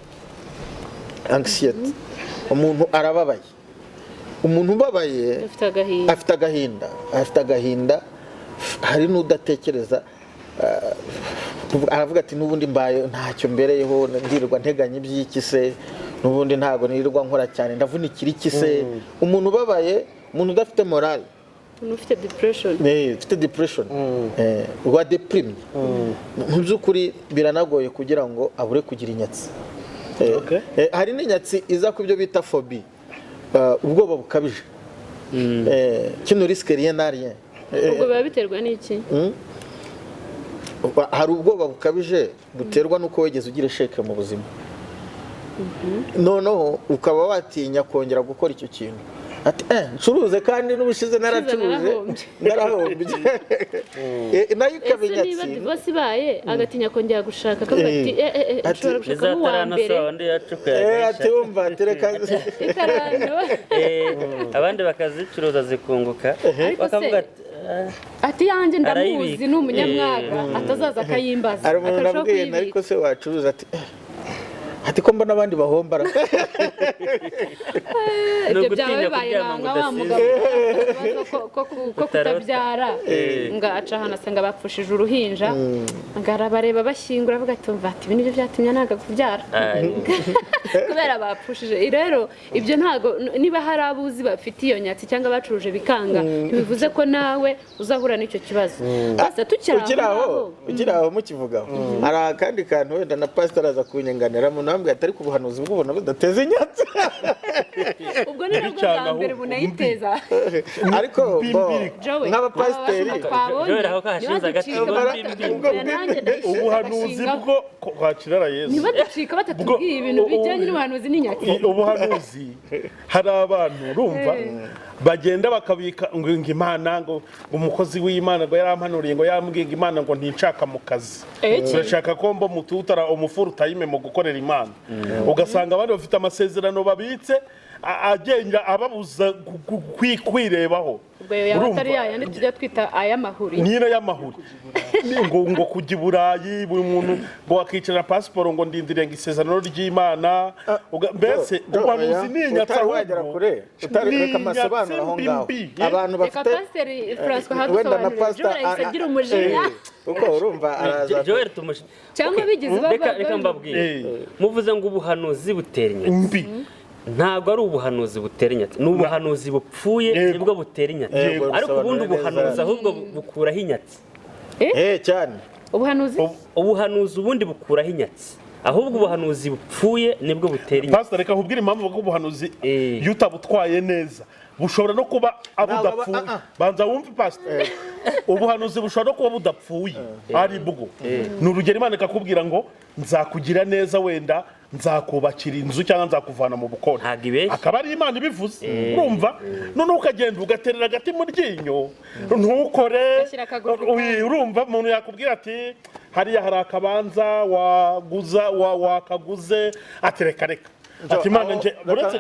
anxiety. Umuntu arababaye, umuntu ubabaye Afite agahinda. Afite agahinda, afite agahinda. Hari n'udatekereza, aravuga ati n'ubundi mbaye ntacyo mbereyeho, ndirirwa nteganya iby'iki se? N'ubundi ntabwo nirirwa nkora cyane, ndavunikira iki se? Umuntu ubabaye, umuntu udafite morale, Umuntu ufite depression. Ufite depression, wa déprimé, mu by'ukuri biranagoye kugira ngo abure kugira inyatsi. Hari n'inyatsi iza ku byo bita phobie, ubwoba bukabije, qui ne risque rien n'a rien. Ubwo biba biterwa n'iki? Hari ubwoba bukabije buterwa n'uko wigeze ugira échec mu buzima, noneho ukaba watinya kongera gukora icyo kintu, ati ncuruze kandi n'ubushize naracuruje Narahombye. narahombye. Nayo ikaba Ese niba inyatsi. divorce ibaye, agatinya kongera gushaka, akavuga ati Ati, nshobora gushakamo uwa Izatarano mbere. Se wandi yacukuye Ati wumva tereka. Itarano. Abandi bakazicuruza zikunguka, Ariko se- bakavuga ati "Ah, Ati yanjye ndamuzi, Arayibika. ni umunyamwaga, atazaza akayimbaza, Hari umuntu akarushaho nabwiye, kuyibika. ariko se wacuruza? Ati ati ko mbona abandi bahombara. Ni Ibyo byaba ugutinya bibaye kuryama ngo nka wa udasize. mugabo ufite ikibazo ko Utarota. kutabyara, ngo aca ahantu asanga bapfushije uruhinja, ngo arabareba bashyingura, avuga ati umva, ati ibi nibyo byatumye nanga kubyara, kubera bapfushije. Rero ibyo ntago, niba hari abuzi bafite iyo nyatsi cyangwa bacuruje bikanga, ntibivuze ko nawe uzahura n'icyo kibazo. Basa tukiri Ukiri aho aho ngaho. Ukiri aho mukivugaho, hari akandi kantu wenda na pastor aza kunyanganira mu nambwe, atari ku buhanuzi bw'ubuntu budateza inyatsi. Ubwo ni nabwo cyane bwa mbere ahubwo. Bunayiteza. Ariko bo Mbi. Jowe, nk'abapasiteri aba twabonye, Joel, aho kahashinze agati. ntibaducike. Ubwo Nanjye ndayishinga Ubuhanuzi agashinga. bwo kwakirara Yesu. Ntibaducika batatubwiye ibintu bijyanye n'ubuhanuzi n'inyatsi. Ubuhanuzi, hari abantu urumva bagenda bakabika ngo Imana, ngo umukozi w'Imana ngo yarampanuriye, ngo yambwiye ngo Imana ngo ntinshaka mu kazi, Eki. turashaka ko mba mututara umufull time mu gukorera Imana. Ugasanga abandi bafite amasezerano babitse agenda ababuza kwirebaho. Ubwo ayo yaba atari Urumva? yayandi tujya twita ay'amahuri. Nyine y'amahuri. Ngo kujya i Burayi, buri muntu ngo wakicara pasiporo, ngo ndindiriye ngo isezerano ry'Imana. Mbese ubuhanuzi ni inyatsi. Utari wagera Ahubwo kure, utari ni reka amasobanuro aho inyatsi ngaho mbi mbi. Abantu Reka bafite Pasiteri Francois wenda na hadusobanurire. pastor Joel ahise agira umujinya. Kuko urumva araza. Joel tumush Cyangwa bigeze Reka mbabwire. Muvuze ngo ubuhanuzi butera inyatsi. Mbi. Ntabwo ari ubuhanuzi butera inyatsi, ni ubuhanuzi bupfuye nibwo butera inyatsi. Yego, Ariko ubundi bisobanura neza. ubuhanuzi ahubwo bukuraho inyatsi. Cyane. Ubuhanuzi. Ubuhanuzi ubundi bukuraho inyatsi, ahubwo ubuhanuzi bupfuye nibwo butera inyatsi. Pastor, reka nkubwire impamvu, kuko ubuhanuzi iyo utabutwaye neza bushobora no kuba budapfuye. Ah, ah. Banza wumve, pastor, ubuhanuzi bushobora no kuba budapfuye ari bwo. Ni urugero, Imana ikakubwira ngo nzakugira neza, wenda nzakubakira inzu cyangwa nzakuvana mu bukode. Ntabwo ibeshya. Akaba ari Imana ibivuze, urumva? Noneho ukagenda ugaterera agati mu ryinyo, ntukore. Ugashyira akaguru ku Ui, urumva umuntu yakubwira ati hariya hari akabanza waguza wakaguze, ati reka reka, ati Imana Aho- nje uretse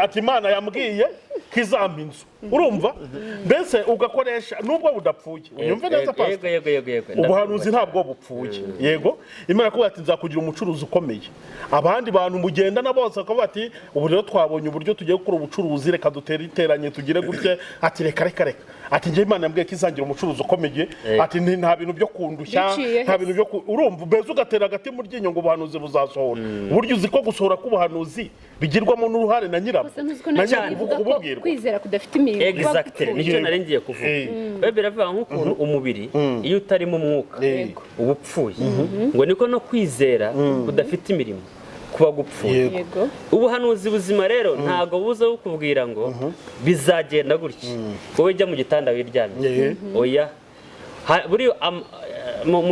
ati Imana yambwiye ko izampa inzu, urumva? Mbese ugakoresha nubwo budapfuye. Unyumve neza, Yego. pastor. Yego. Ubuhanuzi ntabwo bupfuye. Yego, Imana yakubwira ati nzakugira umucuruzi ukomeye, abandi bantu mugendana bose bakavuga ati ubu rero twabonye uburyo tugiye gukora ubucuruzi, reka dutere iteranye tugire gutya, ati reka reka reka. ati njye Imana yambwiye ko izangira umucuruzi ukomeye, ati nta bintu byo kundushya, Biciye nta bintu byo urumva mbese ugatera agati mu ryinyo ngo ubuhanuzi buzasohora. Burya uzi ko gusohora k'ubuhanuzi bigirwamo n'uruhare na nyirabwo, Gusa ntuzi ko na nacyo nyirabwo bivuga ko kububwirwa. kwizera kudafite imirimo kuba Exactly, gupfuye. nicyo nari ngiye kuvuga. Bible iravuga nk'ukuntu umubiri iyo utarimo umwuka Yego. uba upfuye, ngo niko no kwizera kudafite imirimo kuba gupfuye. Yego. Yego. Ubuhanuzi buzima rero ntabwo buza bukubwira ngo bizagenda gutya, wowe jya mu gitanda wiryamye. Oya. Buriya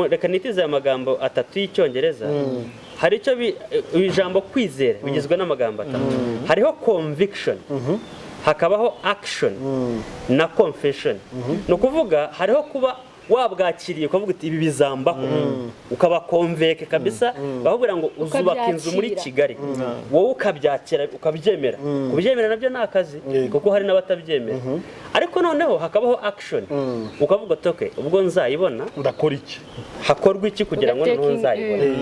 reka nitize aya magambo atatu y'icyongereza. Hari icyo ijambo kwizera bigizwe n'amagambo atatu: hariho conviction, hakabaho action na confession. Ni ukuvuga hariho kuba wabwakiriye ukavuga uti ibi bizambaho, ukaba convaincu kabisa. Bakubwira ngo uzubaka inzu muri Ukabyakira. Kigali, wowe ukabyakira, ukabyemera. Kubyemera nabyo ni akazi, kuko hari n'abatabyemera. Ariko noneho hakabaho action, ukavuga uti okay, ubwo nzayibona, ndakora iki? Hakorwa iki kugira ngo noneho nzayibone?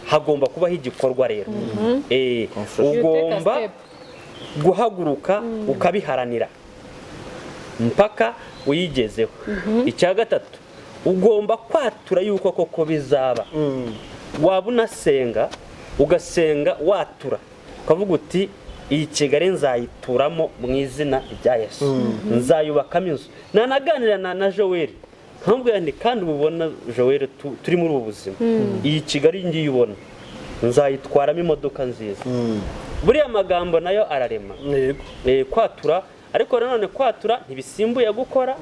Hagomba kubaho igikorwa rero. You take a Ugomba step. guhaguruka ukabiharanira mpaka uyigezeho. Icya gatatu, ugomba kwatura yuko koko bizaba. Waba unasenga, ugasenga watura, ukavuga uti iyi Kigali nzayituramo mu izina rya Yesu, nzayubakamo inzu. Nanaganira na Joel, nkamubwira nti kandi ubu ubona Joel, turi muri ubu buzima, iyi Kigali ngiye ubona nzayitwaramo imodoka nziza. Buriya magambo nayo ararema. Kwatura, ariko nanone kwatura ntibisimbuye gukora,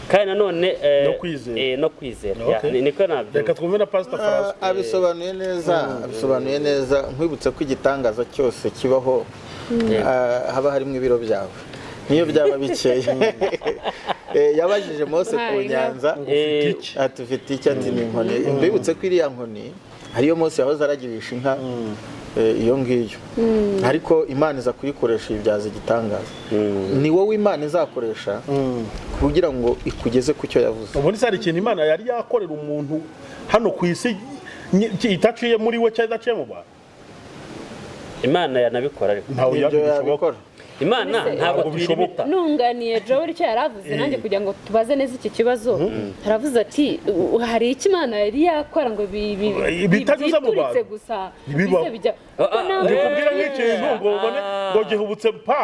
kandi nanone No kwizera. No kwizera. Okay. Ya, niko nabyumva. Reka twumve na Pastor Francois. Abisobanuye neza, abisobanuye neza. Nkwibutse ko igitangaza cyose kibaho, haba harimo ibiro byawe, niyo byaba bikeya. Yabajije Mose ku Hai, nyanza iki? ati ufite iki? Ati ni inkoni. Mbibutse ko iriya nkoni ariyo Mose yahoze aragirisha inka, iyo ngiyo, ariko Imana iza kuyikoresha ibyaza igitangaza. Ni wowe Imana izakoresha kugira ngo ikugeze ku cyo yavuze. Ubundi se hari ikintu Imana yari yakorera umuntu hano ku isi itaciye muri we cyangwa idaciye mu bantu? Imana yanabikora ariko. Ntawe Ibyo yabishoboka. yabikora. Imana ntabwo Ntabwo bishoboka. tuyirimita. Nunganiye Joel icyo yari avuze nanjye kugira ngo tubaze neza iki kibazo, aravuze ati "Hari icyo Imana yari yakora ngo Bitanyuze mu byituritse bantu. gusa Ntibibaho. bize bijya kuko nawe Ndi kubwira nk'ikintu ngo ubone ngo gihubutse pa.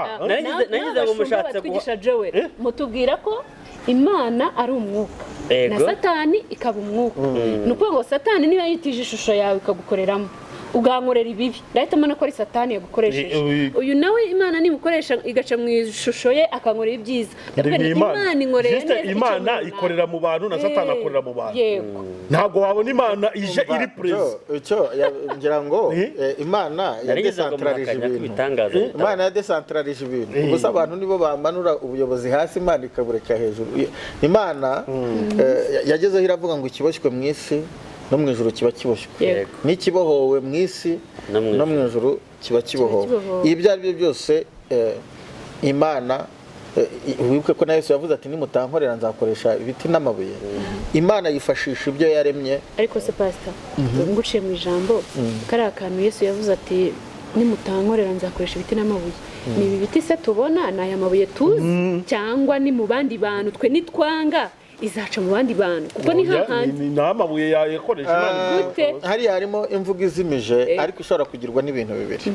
Nagize ngo mushatse batwigisha Joel, mutubwira ko Imana ari umwuka Ego. na Satani ikaba umwuka. Ni ukuvuga ngo Satani niba yitije ishusho yawe ikagukoreramo, ugankorera ibibi, ndahita mbona ko ari Satani yagukoresheje. Uyu nawe Imana nimukoresha igaca mu ishusho ye akankorera ibyiza, ndavuga Ni nti Imana. Imana inkoreye Juste neza icyo Imana runaka. ikorera mu bantu na Satani akorera mu bantu. Yego. Ntabwo wabona Imana ije iri perezida. Jo, icyo ngira ngo Imana Narigeze ngo yadesantararije muhakanya ko ibintu. ibitangaza bitaba. Imana yadesantararije ibintu. Gusa abantu nibo bamanura ubuyobozi hasi, Imana ikabureka hejuru. Imana yagezeho iravuga ngo ikiboshywe mu isi no mu ijuru kiba kiboshywe, Yego. n'ikibohowe mu isi No mu no mu ijuru kiba kibohowe. Kibohowe. Ibyo ari byo byose, Imana, wibuke ko na Yesu yavuze ati nimutankorera nzakoresha ibiti n'amabuye. Imana yifashisha ibyo yaremye. Ariko se pasita, nguciye mu ijambo, kariya kantu Yesu yavuze ati nimutankorera nzakoresha ibiti n'amabuye, ni ibi biti se tubona, ni aya mabuye tuzi, cyangwa ni mu bandi bantu? Twe nitwanga izaca mu bandi bantu, kuko ni hahandi. Ni amabuye yakoresha Imana. Gute? Hariya harimo imvugo izimije, ariko ishobora kugirwa n'ibintu bibiri.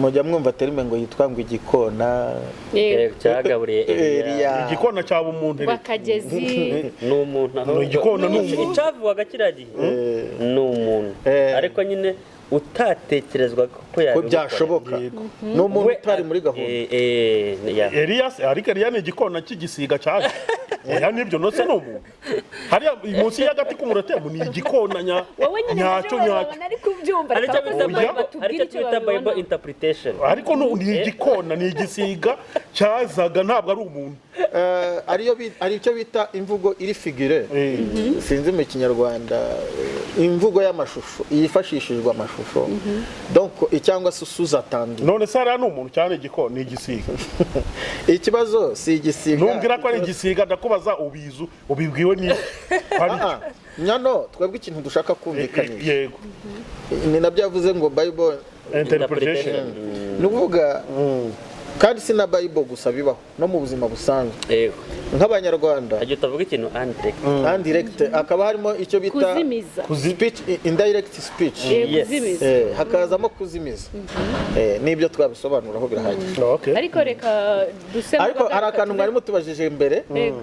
Mujya mwumva terime ngo yitwa ngo igikona. Yego. Cyagaburiye Eliya. Eliya. Igikona cyaba umuntu rero. Bakagezi. Ni umuntu aho. Ni igikona, ni umuntu. Icyavugaga kiriya gihe ni umuntu, ariko nyine utatekerezwaga ko ko yabikora. byashoboka, ni umuntu utari muri gahunda. Ya. Eliya se, ariko Eliya ni igikona cy'igisiga cyaje. Oya, nibyo nose ni umuntu. Hariya munsi y'agati k'umuretemu ni igikona Wowe nyine nyacyo nabyo nyacyo. babona ari kubyumva. Hari Reka icyo bita abakozi Bible, batubwire hari icyo icyo bita Bible babibona. interpretation. Ariko ni igikona, ni igisiga cyazaga, ntabwo ari umuntu. Ari icyo bita imvugo iri figure, sinzi mu kinyarwanda, imvugo y'amashusho yifashishijwe amashusho, donc cyangwa se sous-entendu. None se hariya ni umuntu cyane igikona? Ni igisiga. Ikibazo si igisiga. Ntumbwira ko ari igisiga, ndakubaza ubizu ubibwiwe n'iki? Hari Ah, nyano twebwe ikintu dushaka kumvikanisha, yego ni nabyo yavuze ngo Bible interpretation. Ni ukuvuga Kandi si na Bible gusa bibaho, no mu buzima busanzwe. Yego. Nk'Abanyarwanda, Hajya utavuga ikintu indirect. Indirect hakaba harimo icyo bita Kuzimiza. Speech, indirect speech. Yes. Kuzimiza. Hakazamo kuzimiza. N'ibyo twabisobanuraho birahagije. Okay. Ariko reka duse Ariko hari akantu mwari mutubajije mbere. Yego.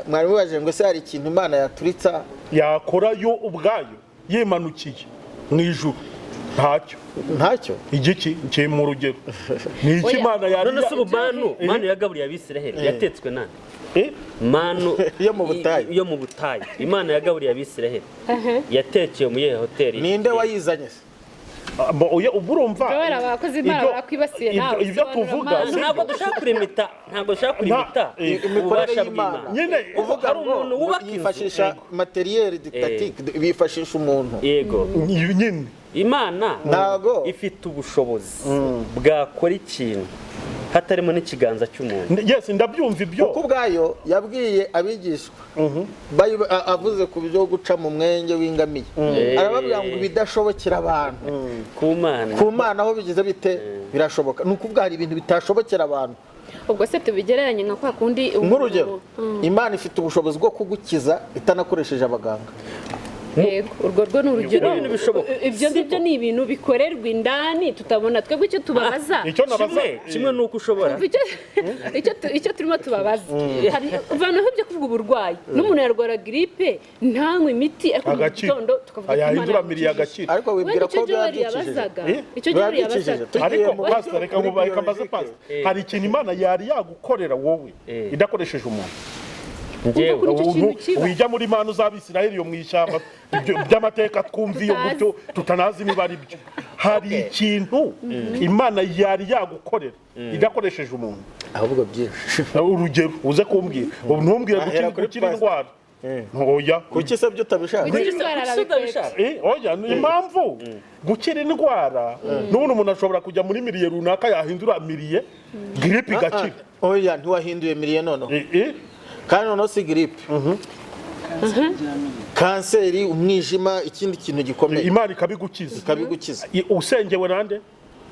Mwari mubajije ngo ese hari ikintu Imana yaturitsa Yakora yo ubwayo yimanukiye mu ijuru? Ntacyo. Ntacyo. Igiki kiri mu rugero ni iki? Oya. Imana yari None se ubu manu yagaburiye Abisiraheli yatetswe nande? Eh? Manu Yo mu butayu. Yo mu butayu, Imana yagaburiye Abisiraheli yatekeye mu yehe hoteli? Ninde wayizanye se? Ah, bo, oya, ubu urumva Joel, abakozi b'Imana barakwibasiye nawe, ibyo sobanura tuvuga Mana. si Ntabwo dushaka kurimita, ntabwo dushaka kurimita Imikorere ububasha y'Imana. bw'Imana. Nyine Kuvuga Hari ngo umuntu wubaka inzu. yifashisha matériel didactique, bifashisha umuntu. Yego. Nyine. Imana Ntago. ifite ubushobozi bwakora ikintu hatarimo n'ikiganza cy'umuntu. Yes, ndabyumva ibyo. Kuko ubwayo yabwiye abigishwa, avuze ku byo guca mu mwenge w'ingamiya, arababwira ngo ibidashobokera abantu Ku Mana ku Mana aho bigize bite? Birashoboka. Ni ukuvuga hari ibintu bitashobokera abantu. Ubwo se tubigereranye nka kwa kundi Nk'urugero, Imana ifite ubushobozi bwo kugukiza itanakoresheje abaganga. Yego, urwo rwo ni urugero. Ibyo ni ibintu bishoboka. Ibyo ngibyo ni ibintu bikorerwa indani tutabona. Twebwe icyo tubabaza, Icyo nabaza Kimwe ni uko ushobora icyo turimo tubabaza, hari uvanaho ibyo kuvuga uburwayi, n'umuntu yarwara giripe ntanywe imiti, ariko mu Agakira. gitondo tukavuga ko Imana Yahindura miriye yamukijije. agakira. Ariko Wenda wibwira icyo ko biba Joel byikijije? yabazaga, Eh? icyo Biba Joel byikijije. yabazaga. Tugiye Ariko pastor, reka muri reka mbaze biologique. pastor, hari ikintu Imana yari yagukorera wowe idakoresheje umuntu? Njyewe Kuri icyo kintu Ubuntu kiba. wijya muri manu z'Abisirayeli yo mu ishyamba, ibyo by'amateka twumva iyo Tutazi. gutyo, tutanazi niba ari byo. Hari ikintu Imana yari yagukorera idakoresheje umuntu? Ahubwo byinshi. Urugero uze kumbwira, ubu ntumbwire Ahera gukira kuri gukira pastor. indwara, oya. Kuki se byo utabishaka? Gukira indwara Kuki arabikwereka. utabishaka? Oya, ni impamvu gukira indwara n'ubundi umuntu ashobora kujya muri milieu runaka, yahindura milieu, giripe igakira. Oya, ntiwahinduye milieu noneho. Kandi noneho si giripe, kanseri, umwijima, ikindi kintu gikomeye. Imana ikabigukiza. Ikabigukiza. Usengewe nande?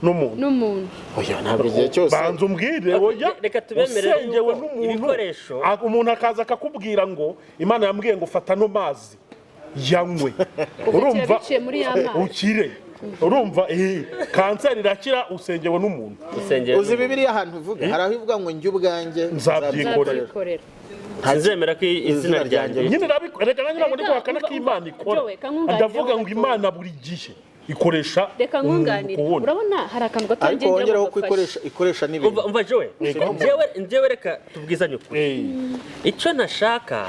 N'umuntu? N'umuntu. Oya, ntabwo igihe cyose. Banza umbwire. Okay, Oya. reka tubemerere Usengewe yuko n'umuntu, ibikoresho- umuntu akaza akakubwira ngo Imana yambwiye ngo fata no mazi yanywe, Ugakira biciye muri ya mazi. Ukire, urumva, kanseri irakira usengewe n'umuntu. Usengera Uzi Bibiliya ahantu ivuga? Hari aho ivuga ngo njye ubwanjye Nzabyikorera. Nzabyikorera. Sinzemera ko izina ryanjye Nyine reka nanjye ntabwo ndi Reka, guhakana ko Imana ikora. Joe, kankunganire Ndavuga ho ngo gatoya. Imana buri gihe ikoresha Reka umuntu nkunganire. ku wundi. Urabona hari akantu gato Ariko ngira ngo wongeraho ko gafashe. ikoresha n'ibintu. Umva Joe, njyewe reka tubwizanye ukuri. Icyo nashaka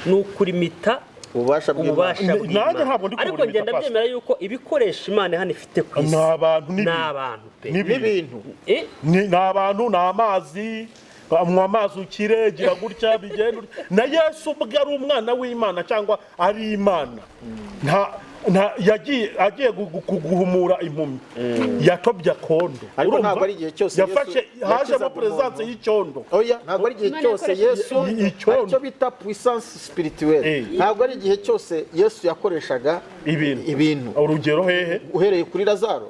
ni ukurimita Ububasha bw'Imana. ububasha Nanjye bw'Imana. ntabwo ndi Ariko kuburimita, ngenda Pastor. byemera yuko ibikoresho Imana hano ifite ku isi Ni abantu ni n'ibintu. abantu pe. N'ibintu. N'ibintu. Ni abantu, ni amazi, anywa amazi ukire, gira gutya, bigenda utya. Na Yesu ubwe ari umwana w'Imana cyangwa ari Imana, nta yagiye agiye guhumura impumyi, yatobye akondo. Ariko Urumva? ntabwo ari igihe cyose Yesu yafashe hajemo yakizaga presence umuntu. y'icyondo. Oya, ntabwo ari igihe Imana cyose yakoresheje Yesu Icyondo. aricyo bita puissance spirituelle. Ntabwo ari igihe cyose Yesu yakoreshaga Ibintu. ibintu. Urugero hehe? Uhereye kuri Lazaro,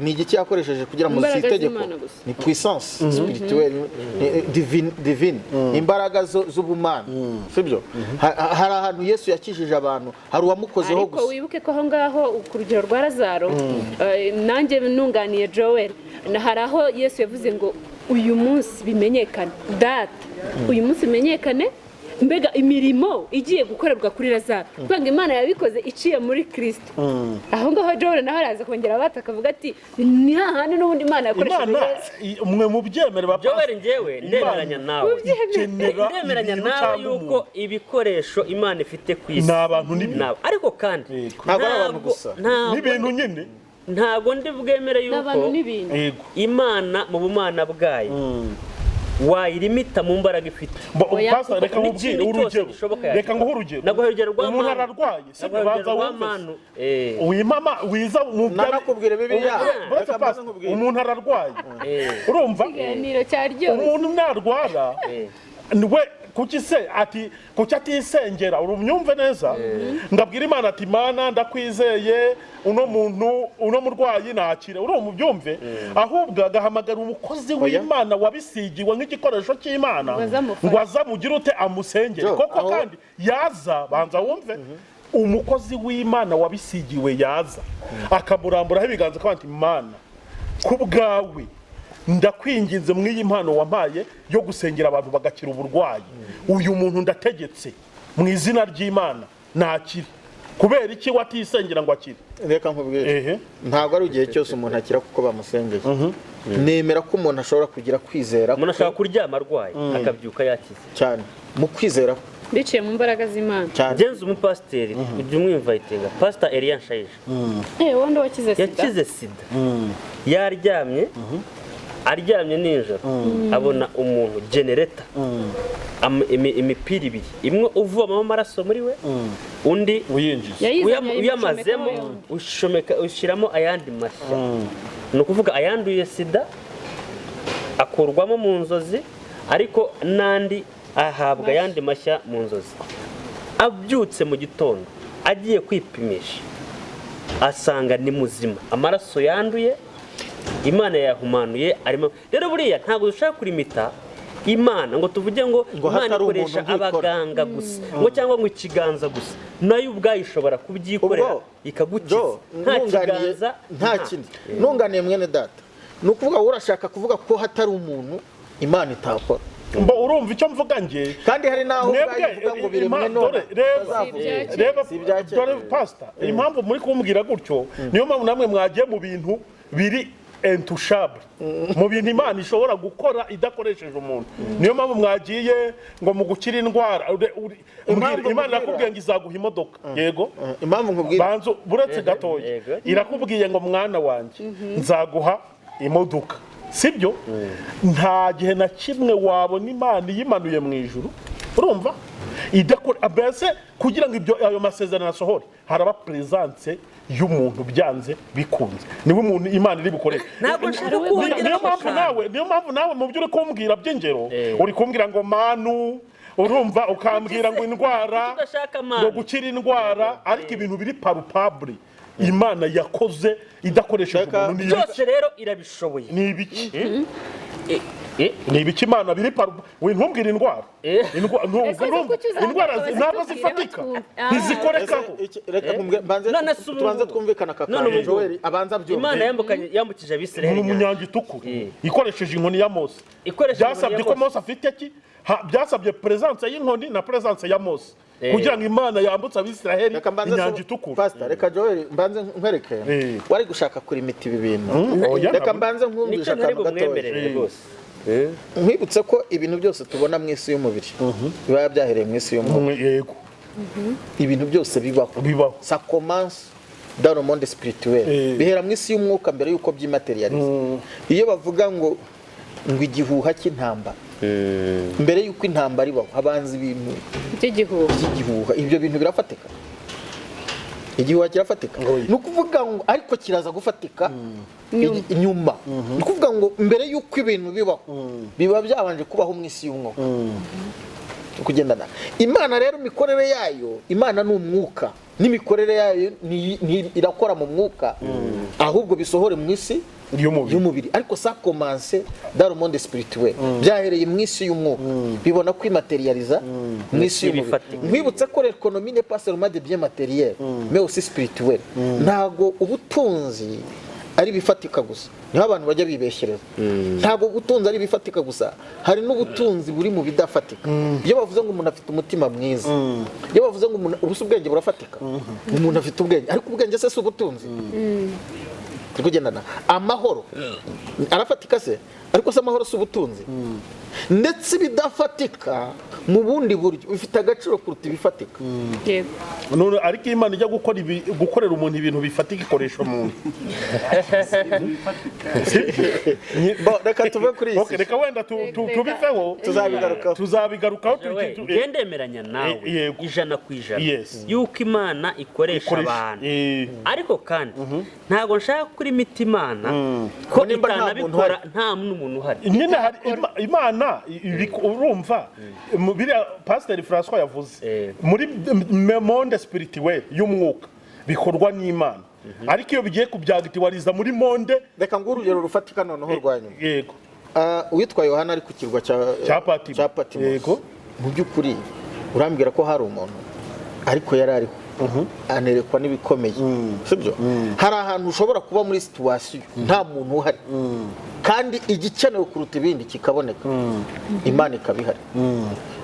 ni igiki yakoresheje kugira ngo Imbaraga si itegeko? z'Imana gusa. Ni puissance spirituelle, divine, imbaraga z'ubumana, sibyo? Hari ahantu Yesu yakijije abantu, hari uwamukozeho Ariko gusa. wibuke ko aho ngaho ku rugero rwa Lazaro, nanjye nunganiye Joel, hari aho Yesu yavuze ngo uyu munsi bimenyekane, data, uyu munsi bimenyekane, mbega imirimo igiye gukorerwa kuri Lazaro, kuvuga ngo Imana yabikoze iciye muri Kristo. Aho ngaho Joel nawe araza kongera abata akavuga ati ni hahandi n'ubundi Imana yakoresheje Imana Yesu. mwe mubyemere ba Joel, njyewe ndemeranya nawe. Ikenera Ndemeranya ibintu nawe cyangwa yuko umuntu. ibikoresho Imana ifite ku isi Ni abantu n'ibintu. Ariko kandi Yego. Ntabwo ari abantu gusa. N'ibintu nyine. Ntabwo ndi bwemere Ni abantu yuko n'ibintu. Yego. Imana mu bumana bwayo wayirimita mu mbaraga ifite. Oya, Pastor, reka n'ikintu nkubwire cyose urugero. gishoboka Reka yakora. nguhe urugero. Naguha urugero rwa Umuntu Manu. ararwaye, si Naguha urugero banza rwa wumve. Manu. Wimama wiza mu Nanakubwira Bibiliya. Uretse Reka mbanze pastor, nkubwire. umuntu ararwaye, urumva? Ikiganiro cyaryoshye. Umuntu narwara, we Kuki se ati kuki atisengera? Urumyumve neza, ndabwira Imana ati: "Mana, ndakwizeye, uno muntu, uno murwayi nakire." Urumva, ubyumve, ahubwo agahamagara umukozi w'Imana wabisigiwe nk'igikoresho cy'Imana Ngo aze amufashe. Ngo aze amugire ute? Amusengere. Jo, koko kandi yaza, banza wumve, umukozi w'Imana wabisigiwe yaza akamuramburaho ibiganza, akavuga ati: "Mana, ku bwawe ndakwinginze, mu iyi mpano wampaye yo gusengera abantu bagakira uburwayi, uyu muntu ndategetse mu izina ry'Imana nakire." Kubera iki watisengera ngo akire? Reka nkubwire. Ntabwo ari igihe cyose umuntu akira kuko bamusengeye. Nemera ko umuntu ashobora kugira kwizera Umuntu ashobora kuryama arwaye akabyuka yakize. Cyane, mu kwizera kwe. Biciye mu mbaraga z'Imana. Cyane. Genza umupasiteri ujya umwinvitinga, Pasita Eliya Nshayija. Wundi wakize sida. Yakize sida yaryamye, aryamye nijoro abona umuntu genereta imipira ibiri, imwe uvomamo amaraso muri we, undi uyinjiza. Yayizanye, uyamazemo ayimucomekaho yombi. Ushomeka, ushyiramo ayandi mashya. Ni ukuvuga ayanduye sida akurwamo mu nzozi, ariko n'andi ahabwa ayandi mashya mu nzozi. Abyutse mu gitondo agiye kwipimisha asanga ni muzima, amaraso yanduye Imana yayahumanuye arimo. Rero buriya ntabwo dushaka kurimita Imana ngo tuvuge ngo Ngo Imana hatari umuntu ikoresha ubyikora. abaganga gusa, ngo cyangwa ngo ikiganza gusa. Nayo ubwayo ishobora kubyikorera Ubwo, ikagukiza Jo, nta nunganiye kiganza. Nta kindi nunganiye mwene data, ni ukuvuga wowe urashaka kuvuga ko hatari umuntu Imana itakora. Mbo urumva icyo mvuga nge? Kandi hari n'aho Mwebwe, ubwayo ivuga ngo biremwe none dore, reba, utazavuga. Si ibya reba, Si ibya kera. dore pastor, impamvu muri kumbwira gutyo, niyo mpamvu namwe mwagiye mu bintu biri intouchable, mu bintu Imana ishobora gukora idakoresheje umuntu. Niyo mpamvu mwagiye ngo mu gukira indwara. Impamvu Mbwira, Imana nkubwira- irakubwiye ngo izaguha imodoka, yego? Impamvu nkubwira Banza buretse gatoya. Irakubwiye ngo: "Mwana wanjye, nzaguha imodoka," sibyo? Nta gihe na kimwe wabona Imana iyimanuye mu ijuru, urumva, idakora. Mbese kugira ngo ibyo ayo masezerano asohore, haraba presence y'umuntu byanze bikunze. Niwe umuntu Imana iri bukorere. Ntabwo nshaka Niyo kongera mpamvu nawe, niyo mpamvu nawe mu byo uri kumbwira by'ingero, uri kumbwira ngo manu, urumva, ukambwira ngo indwara, Tudashaka manu. ngo gukira indwara, ariko ibintu biri palpable Imana yakoze idakoresheje Reka- umuntu ni ibiki? Byose rero irabishoboye. Ni ibiki? Eh, Ni ibiki Imana biri palpable? Ntumbwire indwara. Ese Urumva, kuki uzaza indwara ntabwo bazitubwire zifatika, batwumva? ntizikorekaho. Reka mbanze None se ubu- tubanze twumvikane aka None kantu. ubu- Joel abanza abyumve. Imana yambukije Abisirayeli Mu inyanja. Nyanja Itukura ikoresheje inkoni ya Mose. Ikoresheje inkoni Byasabye ya ko Mose. Mose afite ki? Byasabye presence y'inkoni na presence ya Mose kugira ngo Imana yambutse Abisiraheli Reka mbanze Inyanja Itukura. Pastor, reka Joel mbanze nkwereke. Wari gushaka kurimita ibi bintu. Oya, Reka ntabwo- mbanze nkumvishe Nicyo ntari akantu gatoya. bumwemerere rwose. Nkwibutse ko ibintu byose tubona mu isi y'umubiri biba byahereye mu isi y'umwuka. Yego. Ibintu byose bibaho, Bibaho. ça commence dans le monde spirituel. Bihera mu isi y'umwuka mbere y'uko byimaterializa. Iyo bavuga ngo igihuha cy'intambara, mbere y'uko intambara ibaho habanza ibintu By'igihuha. by'igihuha. Ibyo bintu birafatika? Igihuha kirafatika? Ni ukuvuga ngo ariko kiraza gufatika nyuma. Ni ukuvuga ngo mbere y'uko ibintu bibaho biba byabanje kubaho mu isi y'umwuka. Kugendana Imana rero, imikorere yayo, Imana ni umwuka n'imikorere yayo irakora mu mwuka, ahubwo bisohore mu isi y'umubiri. Y'umubiri. Ariko ça commence dans le monde spirituel, byahereye mu isi y'umwuka bibona kwimaterializa mu isi y'umubiri. Ibifatika. Nkwibutse ko l'économie n'est pas seulement des biens matériels mais aussi spirituel. Ntago ubutunzi ari ibifatika gusa, niho abantu bajya bibeshyereza. Ntabwo ubutunzi ari ibifatika gusa, hari n'ubutunzi buri mu bidafatika. Iyo bavuze ngo umuntu afite umutima mwiza, iyo bavuze ngo umuntu ubusa, ubwenge burafatika? Umuntu afite ubwenge, ariko ubwenge se si ubutunzi? Turi kugendana? Amahoro arafatika se? Ariko se amahoro si ubutunzi? Ndetse ibidafatika mu bundi buryo bifite agaciro kuruta ibifatika. Yego. None ariko Imana ijya gukora ibi, gukorera umuntu ibintu bifatika, ikoresha umuntu. Bo, reka tuve kuri iyi Okay, si. reka wenda tubiveho. Tuzabigarukaho. Tuzabigarukaho. We, ngendemeranya nawe Yego. 100% yuko Imana ikoresha abantu. Ariko kandi ntabwo nshaka kuri imiti Imana ko Ngo nimba nta muntu itanabikora uhari. nta n'umuntu uhari. Nyine hari Imana Imana urumva biriya Pasiteri Francois yavuze muri monde spirituel y'umwuka bikorwa n'Imana, ariko iyo bigiye kubyagitiwariza muri monde. Reka nguhe urugero rufatika noneho rwa nyuma. Yego. Uwitwa Yohana ari ku kirwa cya Patimo. Cya Patmos. Yego. Mu by'ukuri urambwira ko hari umuntu, ariko yari ariho anerekwa n'ibikomeye, sibyo? Hari ahantu ushobora kuba muri situation nta muntu uhari, kandi igikenewe kuruta ibindi kikaboneka, Imana ikaba ihari.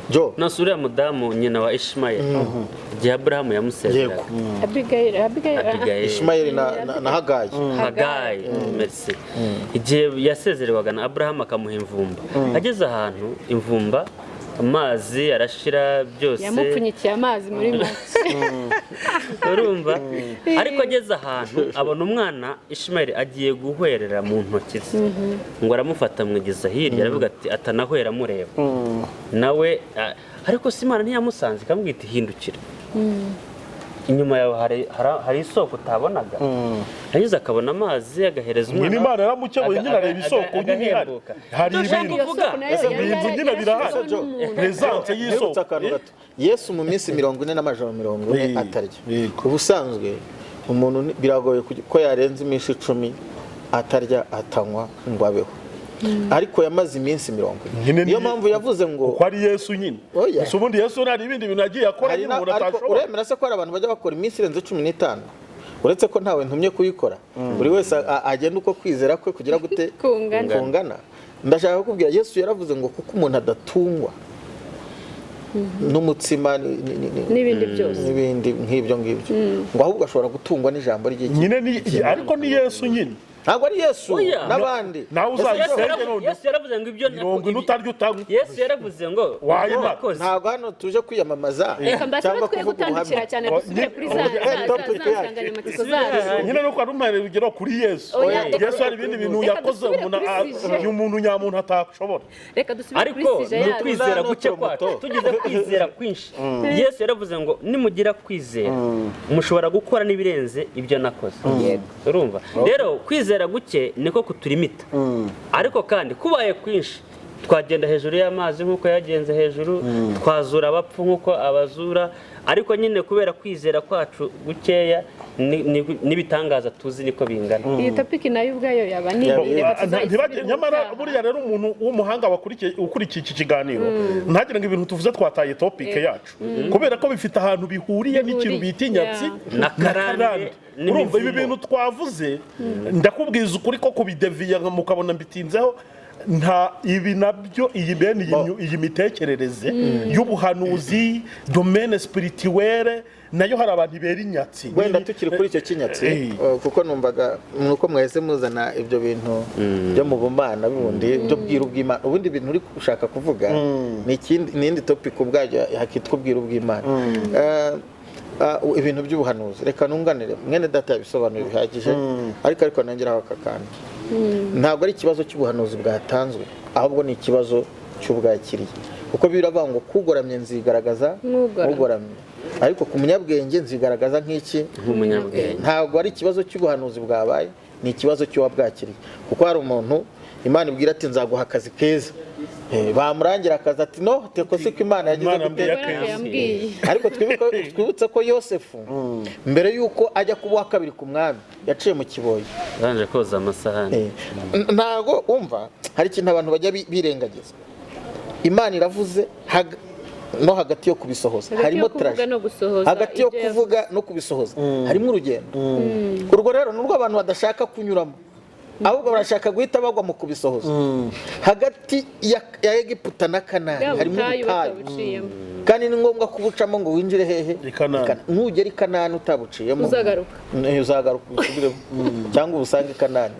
Jo. Nonse uriya mudamu nyina wa Ishimayeli, igihe Aburahamu yamusezeraga? Abigail, Abigail. Abigail. Ishimayeli na Hagayi. Hagayi, merci. Igihe yasezererwaga na Aburahamu akamuha imvumba, ageze ahantu imvumba amazi arashira byose. Yamupfunyikiye amazi muri make. Urumva, ariko ageze ahantu abona umwana Ishimayeli agiye guhwerera mu ntoki ze, ngo aramufata amwigeza hirya, aravuga ati atanahwera amureba nawe. Ariko se Imana ntiyamusanze ikamubwira iti hindukira, inyuma yawe hari isoko utabonaga? Yagize akabona amazi agahereza umwana. Nyine Imana yaramukebuye, nyine areba isoko nyine ihari. Agahembuka. Hari Icyo nshaka ibintu kuvuga, Iyo soko nayo ibintu yari nyine birahari. yarashyizweho n'umuntu. Presence Nibutse y'isoko. Akantu gato. Yesu mu minsi 40 n'amajoro 40 atarya. Ubusanzwe umuntu biragoye ko yarenza iminsi 10 atarya atanywa ngo abeho, ariko yamaze iminsi 40. Nyine Niyo mpamvu yavuze ngo kuko ari Yesu nyine. Oya. Gusa ubundi Yesu hari ibindi bintu yagiye akora Hari nyine umuntu ariko atashobora. uremera se ko hari abantu bajya bakora iminsi irenze 15? Uretse ko ntawe ntumye kuyikora, buri wese agenda uko kwizera kwe kugira gute? Kungana. Kungana. Ndashaka kukubwira, Yesu yaravuze ngo kuko umuntu adatungwa n'umutsima n'ibindi byose. N'ibindi nk'ibyo ngibyo, ngo ahubwo ashobora gutungwa n'ijambo ry'iki? Nyine ni, ariko ni Yesu nyine. Ntabwo ari Yesu Oya. n'abandi. Nawe Yesu uzayisenge none. Yesu yaravuze ngo ibyo 40 utarya utanywa. Yesu yaravuze ngo Wayimara. nakoze. Ntabwo hano tuje kwiyamamaza Reka mbasaba cyangwa twe kuvuga gutandukira ubuhamya. cyane, Oh, dusubire kuri za topic za yacu. nsanganyamatsiko zacu. Nyine nuko ari umuhaye urugero kuri Yesu. Oya, reka Yesu hari ibindi bintu reka yakoze dusubire umuntu kuri sujet. umuntu nyamuntu atashobora. Reka dusubire kuri Ariko sujet ni yacu. ukwizera Nta guke n'utumoto. kwacu, tugize kwizera kwinshi. Yesu yaravuze ngo nimugira kwizera mushobora gukora n'ibirenze ibyo nakoze. Urumva rero, kwizera guke niko kuturimita, ariko kandi kubaye kwinshi twagenda hejuru y'amazi nk'uko yagenze hejuru, twazura abapfu nk'uko abazura. Ariko nyine kubera kwizera kwacu gukeya n'ibitangaza tuzi niko bingana. Iyi topic nayo ubwayo yaba ni Yaba- reka tuzayisubire Nyamara ubutaha. buriya rero umuntu w'umuhanga ukurikiye iki kiganiro ntagire ngo ibintu tuvuze twataye topic yacu, kubera ko bifite ahantu bihuriye n'ikintu Bihuriye. bita inyatsi Yeah. Na karande. Urumva ibi n'imivumo. bintu twavuze, ndakubwiza ukuri ko kubideviya nka mukabona mbitinzeho, nta ibi nabyo iyi bene iyi iyi mitekerereze y'ubuhanuzi, domaine spirituelle, nayo hari abantu ibera inyatsi. Wenda tukiri kuri icyo kinyatsi, kuko numvaga nuko mwahise muzana ibyo bintu byo mu bumana bundi byo bwiru bw'Imana. Ubundi ibintu uri gushaka kuvuga ni ikindi, ni indi topic ubwabyo hakitwa ubwiru bw'Imana. Ibintu by'ubuhanuzi, reka nunganire mwene data yabisobanuye bihagije, ariko nongeraho aka kantu: ntabwo ari ikibazo cy'ubuhanuzi bwatanzwe, ahubwo ni ikibazo cy'ubwakiriye, kuko biravuga ngo kugoramye nzigaragaza Nk'ugoramye. nk'ugoramye, ariko ku munyabwenge nzigaragaza nk'iki? Nk'umunyabwenge. Ntabwo ari ikibazo cy'ubuhanuzi bwabaye, ni ikibazo cy'uwabwakiriye, kuko hari umuntu Imana ibwira ati nzaguha akazi keza. Bamurangira akazi ati no teko siko Imana yagize Imana gute. yambwiye Imana yambwiye. Ariko twibutse ko Yosefu mbere y'uko ajya kuba uwa kabiri ku mwami yaciye mu kiboyi. Yabanje koza amasahani. Ntago umva, hari ikintu abantu bajya birengagiza. Imana iravuze no hagati yo kubisohoza Hagati harimo yo kuvuga trajet. no gusohoza Hagati yo ibyo yavuze. kuvuga no kubisohoza harimo urugendo. Urwo rero nurwo abantu badashaka kunyuramo, ahubwo barashaka guhita bagwa mu kubisohoza. Hagati ya Egiputa na Kanani Bwa harimo butayu ubutayu, batabuciyemo. kandi ni ngombwa kubucamo ngo winjire hehe? I Kanani. I Kanani. Nugera i Kanani utabuciyemo Uzagaruka. Uzagaruka ubusubiremo cyangwa ubusange i Kanani.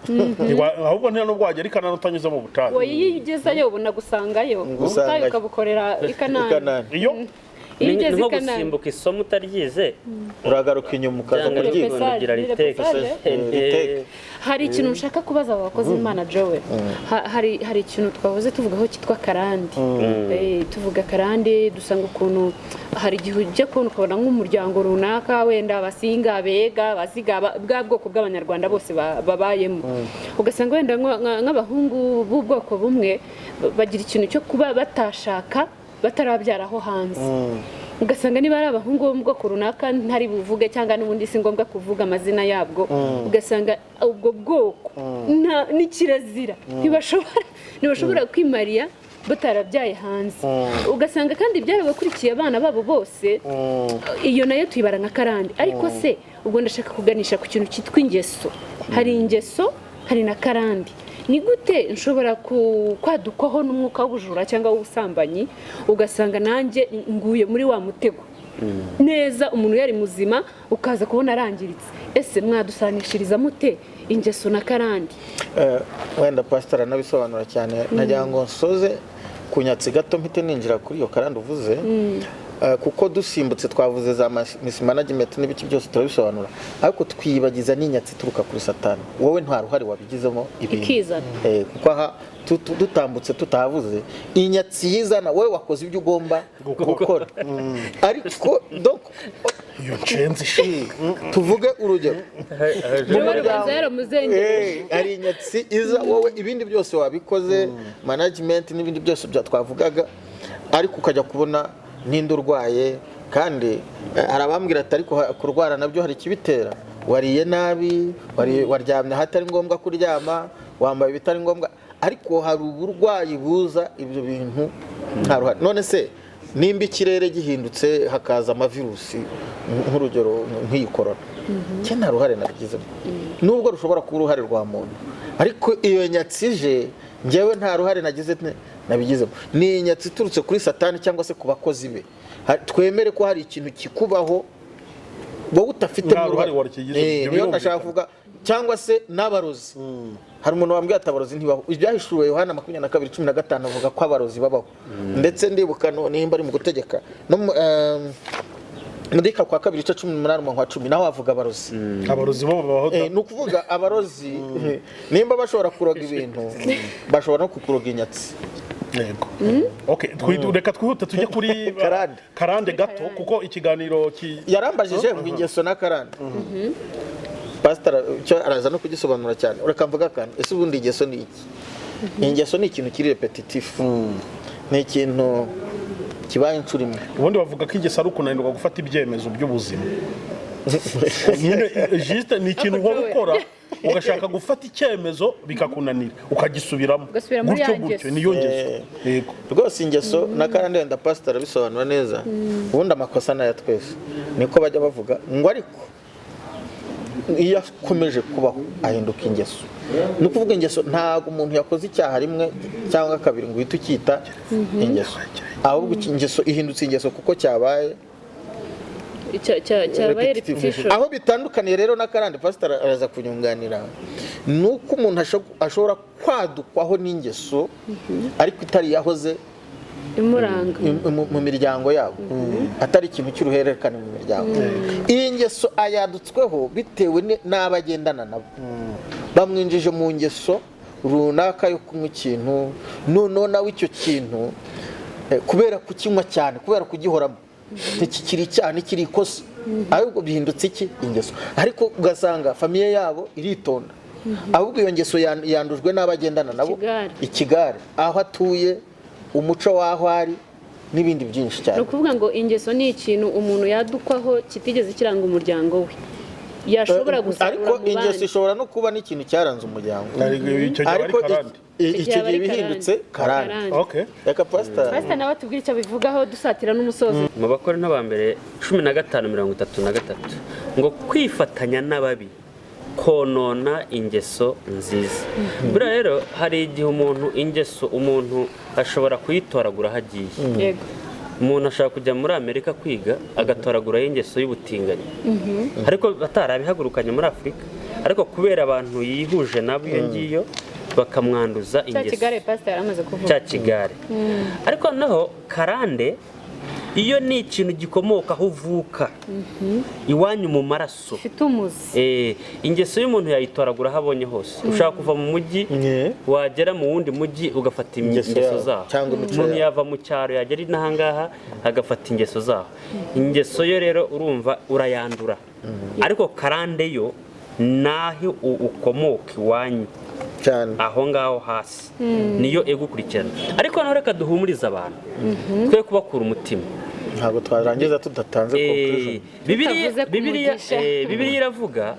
Ahubwo nta nubwo wagera i Kanani utanyuze mu butayu. Oya, iyo ugezeyo ubona gusangayo Gusangayo. ubutayu ukabukorera i I Kanani. Kanani. Iyo Iyo Ni ugeze nko i Kanani gusimbuka isomo utaryize. Uragaruka inyuma ukaza Byanga kuryiga. bikunda ugira Repassage, riteke. repassage. Riteke. Hari ikintu nshaka kubaza aba bakozi b'Imana, Joel. Hari ikintu twahoze tuvugaho cyitwa karande. Tuvuga karande, dusanga ukuntu hari igihe ujya kubona ukabona nk'umuryango runaka, wenda Abasinga, Abega, Abazigaba, bwa bwoko bw'Abanyarwanda bose babayemo, ugasanga wenda nk'abahungu b'ubwoko bumwe bagira ikintu cyo kuba batashaka batarabyara aho hanze. Ugasanga niba ari abahungu bo mu bwoko runaka ntari buvuge, cyangwa n'ubundi si ngombwa kuvuga amazina yabwo, ugasanga ubwo bwoko ni kirazira, ntibashobora kwimariya batarabyaye hanze. Ugasanga kandi byarabakurikiye abana babo bose. Iyo nayo tuyibara nka karande. Ariko se ubwo ndashaka kuganisha ku kintu cyitwa ingeso. Hari ingeso, hari na karande. Ni gute nshobora kwadukwaho n'umwuka w'ubujura cyangwa w'ubusambanyi, ugasanga nanjye nguye muri wa mutego neza, umuntu yari muzima ukaza kubona arangiritse? Ese mwadusanishiriza mute ingeso na karande? Wenda pastor anabisobanura cyane. Nagira ngo nsoze ku nyatsi gato, mpite ninjira kuri iyo karande uvuze. Kuko dusimbutse twavuze za mismanagement n'ibiki byose turabisobanura, ariko twiyibagiza n'inyatsi ituruka kuri Satani. Wowe nta ruhare wabigizemo ibintu. Ikizana. Kuko aha dutambutse tutavuze inyatsi yizana, wowe wakoze ibyo ugomba gukora, ariko donc Iyo nshenzi shi. Tuvuge urugero Joel ubanza yaramuzengereje. Hari inyatsi iza, wowe ibindi byose wabikoze, management n'ibindi byose bya twavugaga, ariko ukajya kubona ninde urwaye. Kandi hari abambwira ati ariko kurwara nabyo hari ikibitera: wariye nabi, waryamye ahatari ngombwa kuryama, wambaye ibitari ngombwa. Ariko hari uburwayi buza ibyo bintu nta ruhare. None se nimba ikirere gihindutse hakaza amavirusi, nk'urugero nk'iyi korona, cye nta ruhare nabigizemo, nubwo rushobora kuba uruhare rwa muntu, ariko iyo nyatsi ije njyewe nta ruhare nagize nabigizemo. Ni inyatsi iturutse kuri Satani cyangwa se ku bakozi be. Twemere ko hari ikintu kikubaho wowe udafitemo Nta ruhare uruhare. wakigize, ibyo Niyo ndashaka birumvikana. kuvuga. Cyangwa se n'abarozi. Hari umuntu wambwiye ati abarozi ntibaho. Ibyahishuwe Yohana 22:15 avuga ko abarozi babaho. Ndetse ndibuka nimba ari mu Gutegeka no muri kwa kabiri igice 18 umurongo wa 10, naho havuga abarozi. Abarozi bo babaho da. Ni ukuvuga abarozi nimba bashobora kuroga ibintu, bashobora no kukuroga inyatsi. Yego. Okay, reka twihute tujye kuri Karande. Karande gato, kuko ikiganiro ki Yarambajije ngo ingeso na karande. Pastor icyo araza no kugisobanura cyane. Reka mvuga akantu. Ese ubundi ingeso ni iki? Ingeso ni ikintu kiri repetitif, ni ikintu kibaye inshuro imwe. Ubundi bavuga ko ingeso ari ukunanirwa gufata ibyemezo by'ubuzima nyine. Juste ni ikintu uhora ukora, ugashaka gufata icyemezo bikakunanira, ukagisubiramo. Ugasubira muri gutyo ya gutyo. ngeso. Niyo ngeso, yego. Rwose ingeso na karande, wenda pastor arabisobanura neza. Ubundi amakosa ni aya twese, niko bajya bavuga ngo, ariko iyo akomeje kubaho ahinduka ingeso. Ni ukuvuga ingeso, ntabwo umuntu yakoze icyaha rimwe cyangwa kabiri ngo uhite ukita ingeso, ahubwo ingeso ihindutse ingeso kuko cyabaye Cyabaye repetitive. repetition. Aho bitandukaniye rero n'akarande, pastor araza kunyunganira, ni uko umuntu ashobora kwadukwaho n'ingeso ariko itari yahoze imuranga mu miryango yabo, atari ikintu cy'uruhererekane mu miryango. Iyi ngeso ayadutsweho bitewe n'abo agendana nabo, bamwinjije mu ngeso runaka yo kunywa ikintu, noneho nawe icyo kintu kubera kukinywa cyane, kubera kugihoramo, ntikikiri icyaha, ntikiri ikosa, ahubwo bihindutse iki? Ingeso. Ariko ugasanga famille yabo iritonda, ahubwo iyo ngeso yandujwe n'abo agendana nabo. Ikigare. Ikigare, aho atuye, umuco w'aho ari n'ibindi byinshi Ni cyane. ukuvuga ngo ingeso ni ikintu umuntu yadukwaho kitigeze kiranga umuryango we, yashobora gusarura Ariko mu ingeso bandi. ishobora no kuba n'ikintu cyaranze umuryango. Icyo gihe aba ari Ariko karande. icyo Icyo gihe gihe aba ari bihindutse karande. karande. Karande. Okay. Reka pastor. Pastor nawe atubwire icyo abivugaho, dusatira n'umusozo. Mu Bakorinto ba mbere 15:33 ngo kwifatanya n'ababi konona ingeso nziza. Buriya rero hari igihe umuntu, ingeso umuntu ashobora kuyitoragura aho agiye. Umuntu ashobora kujya muri Amerika kwiga, agatoragurayo ingeso y'ubutinganyi, ariko atarabihagurukanye muri Afurika, ariko kubera abantu yihuje nabo iyo ngiyo bakamwanduza Cya ingeso. kigare pastor yari amaze kuvuga. Cya kigare. Ariko noneho karande Iyo ni ikintu gikomoka aho uvuka, iwanyu mu maraso. Ufite umuzi. Ingeso y'umuntu yayitoragura aho abonye hose. Ushobora kuva mu mujyi, wagera mu wundi mujyi ugafata Ingeso ingeso yawo, zaho. cyangwa imico Umuntu yawo. yava mu cyaro yagera inahangaha agafata ingeso zaho. Ingeso yo rero urumva urayandura, ariko karande yo naho ukomoka iwanyu cyane aho ngaho hasi niyo igukurikirana. Ariko noneho reka duhumurize abantu, twe kubakura umutima. Ntabwo twarangiza tudatanze conclusion. Tutavuze ku mugisha. Bibiliya iravuga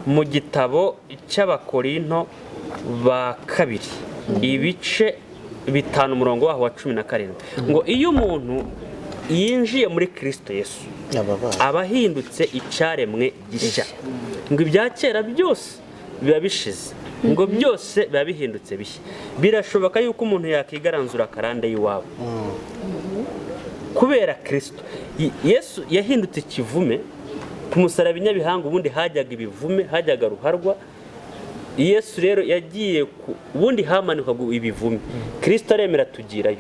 mu gitabo cy'Abakorinto ba kabiri, ibice 5, umurongo waho wa 17, ngo iyo umuntu yinjiye muri Kirisito Yesu Ababaye. aba ahindutse icyaremwe gishya, ngo ibya kera byose biba bishize, ngo byose biba bihindutse bishya. Birashoboka yuko umuntu yakigaranzura akarande y'iwabo kubera Kirisito. Yesu yahindutse ikivume ku musaraba. Inyabihanga ubundi hajyaga ibivume, hajyaga ruharwa. Yesu rero yagiye ku ubundi hamanikwaga ibivume, Kirisito aremera tugirayo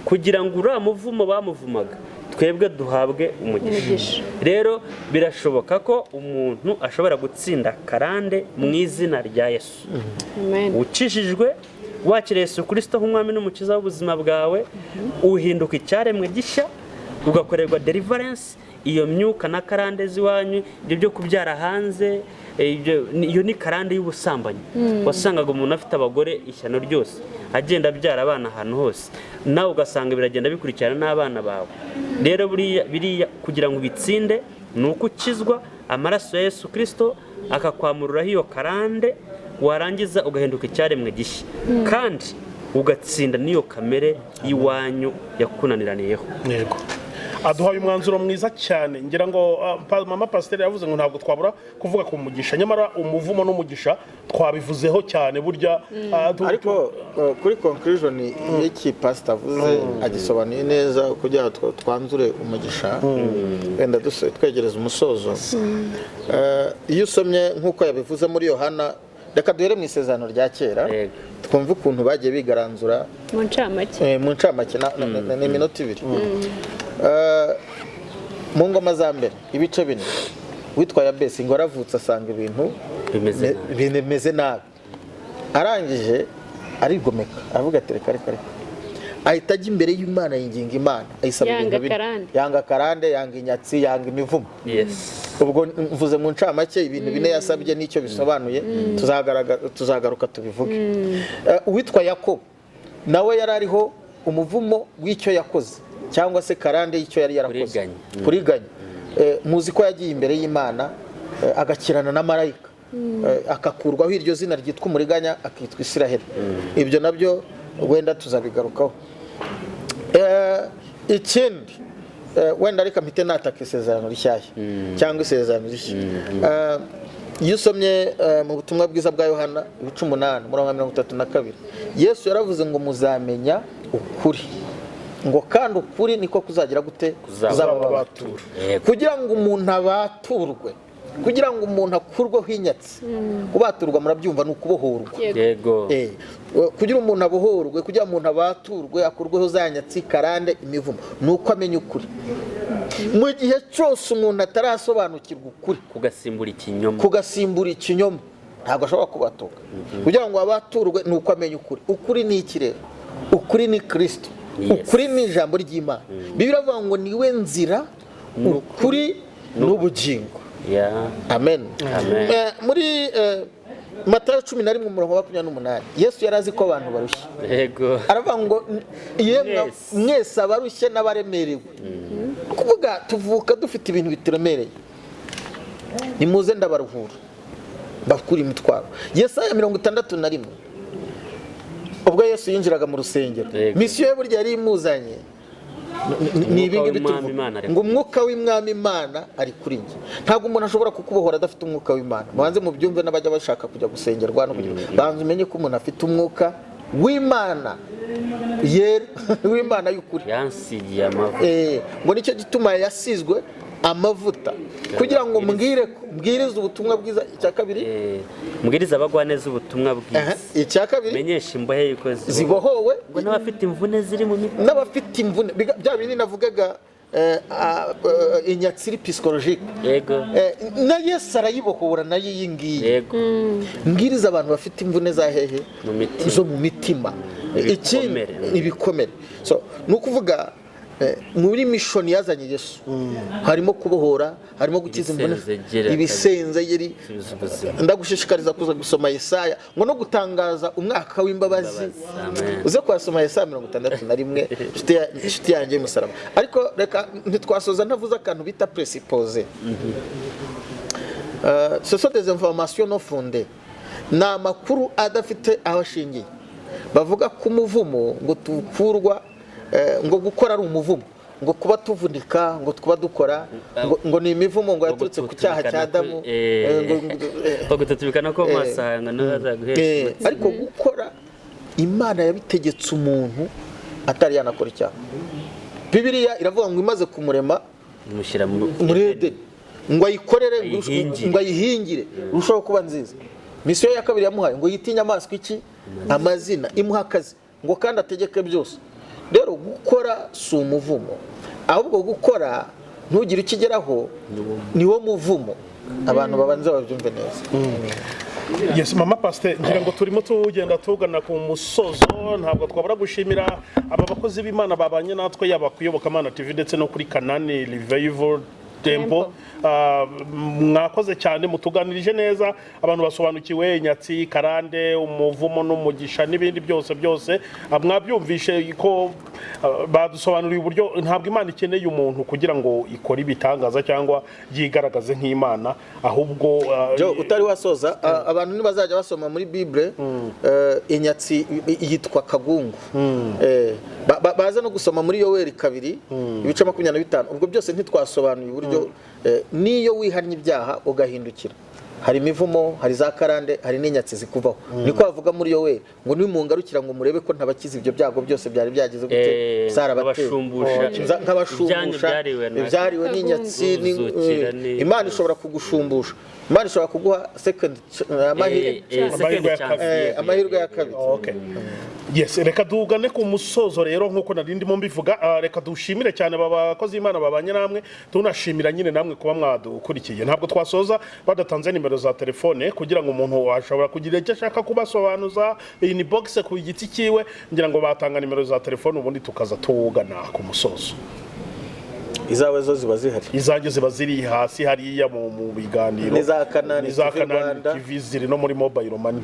kugira ngo uriya muvumo bamuvumaga twebwe duhabwe umugisha. Umugisha. Rero birashoboka ko umuntu ashobora gutsinda karande mu izina rya Yesu. Amen. Ukijijwe, wakira Yesu Kirisito nk'umwami n'umukiza w'ubuzima bwawe, uhinduka icyaremwe gishya, ugakorerwa deliverance. Iyo myuka na karande z'iwanyu, ibyo byo kubyara hanze, iyo ni karande y'ubusambanyi. Wasangaga umuntu afite abagore ishyano ryose, agenda abyara abana ahantu hose, nawe ugasanga biragenda bikurikirana n'abana bawe. Rero buriya biriya kugira ngo ubitsinde ni uko ukizwa, amaraso ya Yesu Kirisito akakwamururaho iyo karande, warangiza ugahinduka icyaremwe gishya, kandi ugatsinda n'iyo kamere y'iwanyu yakunaniraniyeho. Yego, aduhaye umwanzuro mwiza cyane. Ngira ngo mama pasiteri yavuze ngo ntabwo twabura kuvuga ku mugisha, nyamara umuvumo n'umugisha twabivuzeho cyane burya. Ariko kuri conclusion y'iki pastor avuze, agisobanuye neza kugira ngo twanzure umugisha, wenda twegereza umusozo. Iyo usomye nk'uko yabivuze muri Yohana, reka duhere mu Isezerano rya Kera, twumve ukuntu bagiye bigaranzura. Mu ncamake. Mu ncamake ni iminota 2. Mu Ngoma za Mbere ibice 4, witwa Yabesi ngo aravutse asanga ibintu bimeze nabi. Bimeze nabi, arangije arigomeka, aravuga ati reka reka reka, ahita ajya imbere y'Imana, yinginga Imana, ayisaba Yanga ibintu bine. karande. Yanga karande, yanga inyatsi, yanga imivumo. Ubwo mvuze mu ncamake ibintu bine yasabye n'icyo bisobanuye, tuzagaruka tubivuge. Uwitwa Yakobo nawe yari ariho umuvumo w'icyo yakoze, cyangwa se karande y'icyo yari yarakoze. Kuriganya. Kuriganya. Muzi ko yagiye imbere y'Imana, agakirana na marayika, akakurwaho iryo zina ryitwa umuriganya, akitwa Isiraheli. Ibyo nabyo wenda tuzabigarukaho. Ikindi, wenda reka mpite nataka Isezerano Rishyashya cyangwa Isezerano Rishya. Iyo usomye mu Butumwa Bwiza bwa Yohana ibice 8, umurongo wa 32, Yesu yaravuze ngo muzamenya ukuri, ngo kandi ukuri niko kuzagira gute? Kuzababatura. Yego. Kugira ngo umuntu abaturwe, kugira ngo umuntu akurweho inyatsi, kubaturwa murabyumva ni ukubohorwa. Yego. Kugira umuntu abohorwe, kugira umuntu abaturwe, akurweho za nyatsi, karande, imivumo, ni uko amenya ukuri. Mu gihe cyose umuntu atarasobanukirwa ukuri, kugasimbura ikinyoma, kugasimbura ikinyoma, ntabwo ashobora kubatuka. Kugira ngo abaturwe ni uko amenya ukuri. Ukuri ni iki rero? Ukuri ni Kirisito. Ukuri ni ijambo ry'Imana. Bibiliya iravuga ngo niwe nzira, ukuri n'ubugingo. Amen. Amen. Muri Matayo 11 umurongo wa 28, Yesu yari azi ko abantu barushye. Aravuga ngo yemwe mwese abarushye n'abaremerewe. Kuvuga tuvuka dufite ibintu bituremereye, nimuze ndabaruhura, mbakure imitwaro. Yesaya 61, ubwo Yesu yinjiraga mu rusengero, misiyo ye burya yari imuzanye ni ibi ngibi Umwuka w'Umwami tuvuga. Imana ari Ngo umwuka w'Umwami Imana ari kuri njye. Ntabwo umuntu ashobora kukubohora adafite umwuka w'Imana. Mubanze mubyumve n'abajya bashaka kujya gusengerwa no kugira, banza umenye ko umuntu afite umwuka w'Imana yera, w'Imana y'ukuri. Yansigiye amavuta. Ngo nicyo gituma yasizwe amavuta kugira ngo mbwirize ubutumwa bwiza. Icya kabiri, Mbwiriza abagwaneza ubutumwa bwiza, Icya kabiri, menyesha imbohe yuko zibohowe, ngo n'abafite imvune ziri mu mitima, n'abafite imvune. Bya bindi navugaga, inyatsi iri psychologique. Na Yesu arayibohora nayo iyi ngiyi. Mbwiriza abantu bafite imvune za hehe? Mu mitima. Zo mu mitima. Ikindi, Ibikomere. ibikomere. So ni ukuvuga muri mission yazanye Yesu harimo kubohora, harimo gukiza imvune, Ibisenzegeri. ibisenzegeri. Gusubiza ubuzima. Ndagushishikariza kuza gusoma Yesaya ngo no gutangaza umwaka w'imbabazi. Amen. Uze kuhasoma Yesaya 61, inshuti yanjye y'umusaraba. Ariko reka ntitwasoza ntavuze akantu bita présupposé. Ce sont des informations non fondées, ni amakuru adafite aho ashingiye, bavuga ko umuvumo ngo tukurwa, ngo gukora ari umuvumo, ngo kuba tuvunika, ngo kuba dukora, ngo ni imivumo, ngo yaturutse ku cyaha cya Adamu. Bagututubikana ko masanga ntazaguhesha. Ariko gukora Imana yabitegetse umuntu atari yanakora icyaha. Bibiliya iravuga ngo imaze kumurema mushyira mu muri Edeni ngo ayikorere, Ayihingire. ngo ayihingire irushaho kuba nziza. Mission ya kabiri yamuhaye ngo yite inyamaswa iki amazina, imuha akazi ngo kandi ategeke byose. Rero gukora si umuvumo, ahubwo gukora ntugire icyo ugeraho niwo muvumo. Abantu babanza babyumve neza. Yes, mama pastor, ngira ngo turimo tugenda tugana ku musozo. Ntabwo twabura gushimira aba bakozi b'Imana babanye natwe, yaba ku Iyobokamana TV ndetse no kuri Kanani Revival Temple. Mwakoze cyane, mutuganirije neza, abantu basobanukiwe inyatsi, karande, umuvumo n'umugisha n'ibindi byose byose. Mwabyumvishe ko badusobanuriye uburyo ntabwo Imana ikeneye umuntu kugira ngo ikore ibitangaza cyangwa yigaragaze nk'Imana, ahubwo Jo, utari wasoza, abantu ntibazajya basoma muri Bible inyatsi yitwa kagungu. Baza no gusoma muri Yoweri 2 ibice 25. Ubwo byose ntitwasobanuye uburyo niyo wihannye ibyaha ugahindukira, hari imivumo, hari za karande, hari n'inyatsi zikuvaho. Niko bavuga muri Yoweri ngo nimungarukira ngo murebe ko ntabakiza ibyo byago byose byari byagize gute, zarabateye. Nkabashumbusha. Nkabashumbusha. Ibyanyu byariwe Ibyariwe n'inyatsi Uzukira Imana ishobora kugushumbusha, Imana ishobora kuguha second amahirwe. Second Amahirwe ya chance. kabiri. Amahirwe ya kabiri. Okay. Yes, reka dugane ku musozo rero nkuko nari ndimo mbivuga. Reka dushimire cyane aba bakozi b'Imana babanye namwe, tunashimira nyine namwe kuba mwadukurikiye. Ntabwo twasoza badatanze nimero za telefone kugira ngo umuntu ashobora kugira icyo ashaka kubasobanuza inbox ku giti cyiwe. Ngira ngo batanga nimero za telefone, ubundi tukaza tugana ku musozo. Izawe zo ziba zihari? Izanjye ziba ziri hasi hariya mu biganiro. N'iza Kanani N'iza TV Kanani Rwanda. TV ziri no muri mobile money.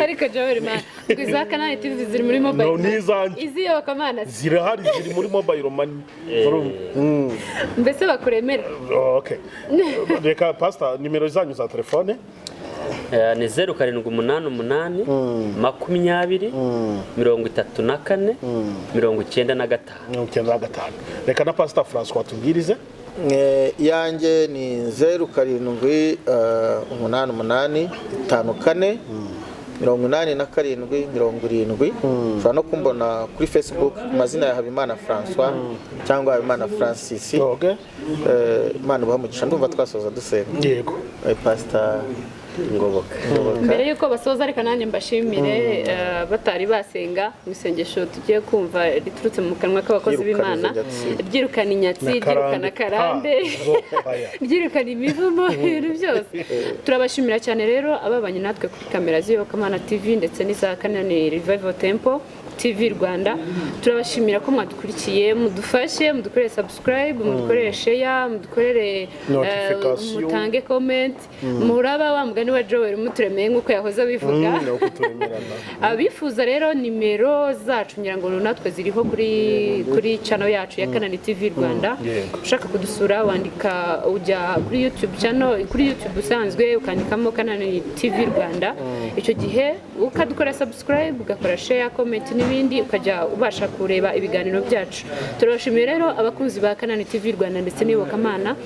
Ariko Joel man, ngo iza Kanani TV ziri muri mobile No, money. n'izanjye. Iz'iyobokamana Zirahari, ziri muri mobile money. Urumva? Mbese bakuremera. Okay. Reka pastor, nimero zanyu za telefone. Ni 0788 20 34 95. 95. Reka na Pastor Francois tubwirize. Iyanjye ni 07 88 54 87 70. Ushobora no kumbona kuri Facebook ku mazina ya Habimana Francois cyangwa Habimana Francis. Imana ibahe umugisha. Ndumva twasoza dusenga. Yego. Pastor Ngoboka. Mbere y'uko basoza, reka nanjye mbashimire. Batari basenga, mu isengesho tugiye kumva riturutse mu kanwa k'abakozi Ryirukana b'Imana, izo nyatsi. ryirukana inyatsi, ryirukana karande, Ha, zo, aya. ryirukana imivumo, ibintu byose. Turabashimira cyane rero ababanye natwe kuri kamera z'Iyobokamana TV ndetse n'iza Kanani Revival Temple TV Rwanda. Turabashimira ko mwadukurikiye. Mudufashe mudukorere subscribe, mudukorere share, mudukorere Notification. Mutange comment. Muraba wa mugani wa Joel, muturemeye nk'uko yahoze abivuga. Ni ukuturemerana. Abifuza rero nimero zacu, ngira ngo natwe ziriho kuri channel yacu ya Kanani TV Rwanda. Ushaka kudusura wandika, ujya kuri YouTube channel, kuri YouTube usanzwe ukandikamo Kanani TV Rwanda. Icyo gihe ukadukora subscribe, ugakora share, comment n'ibindi, ukajya ubasha kureba ibiganiro byacu. Turabashimiye rero abakunzi ba Kanani TV Rwanda ndetse n'Iyobokamana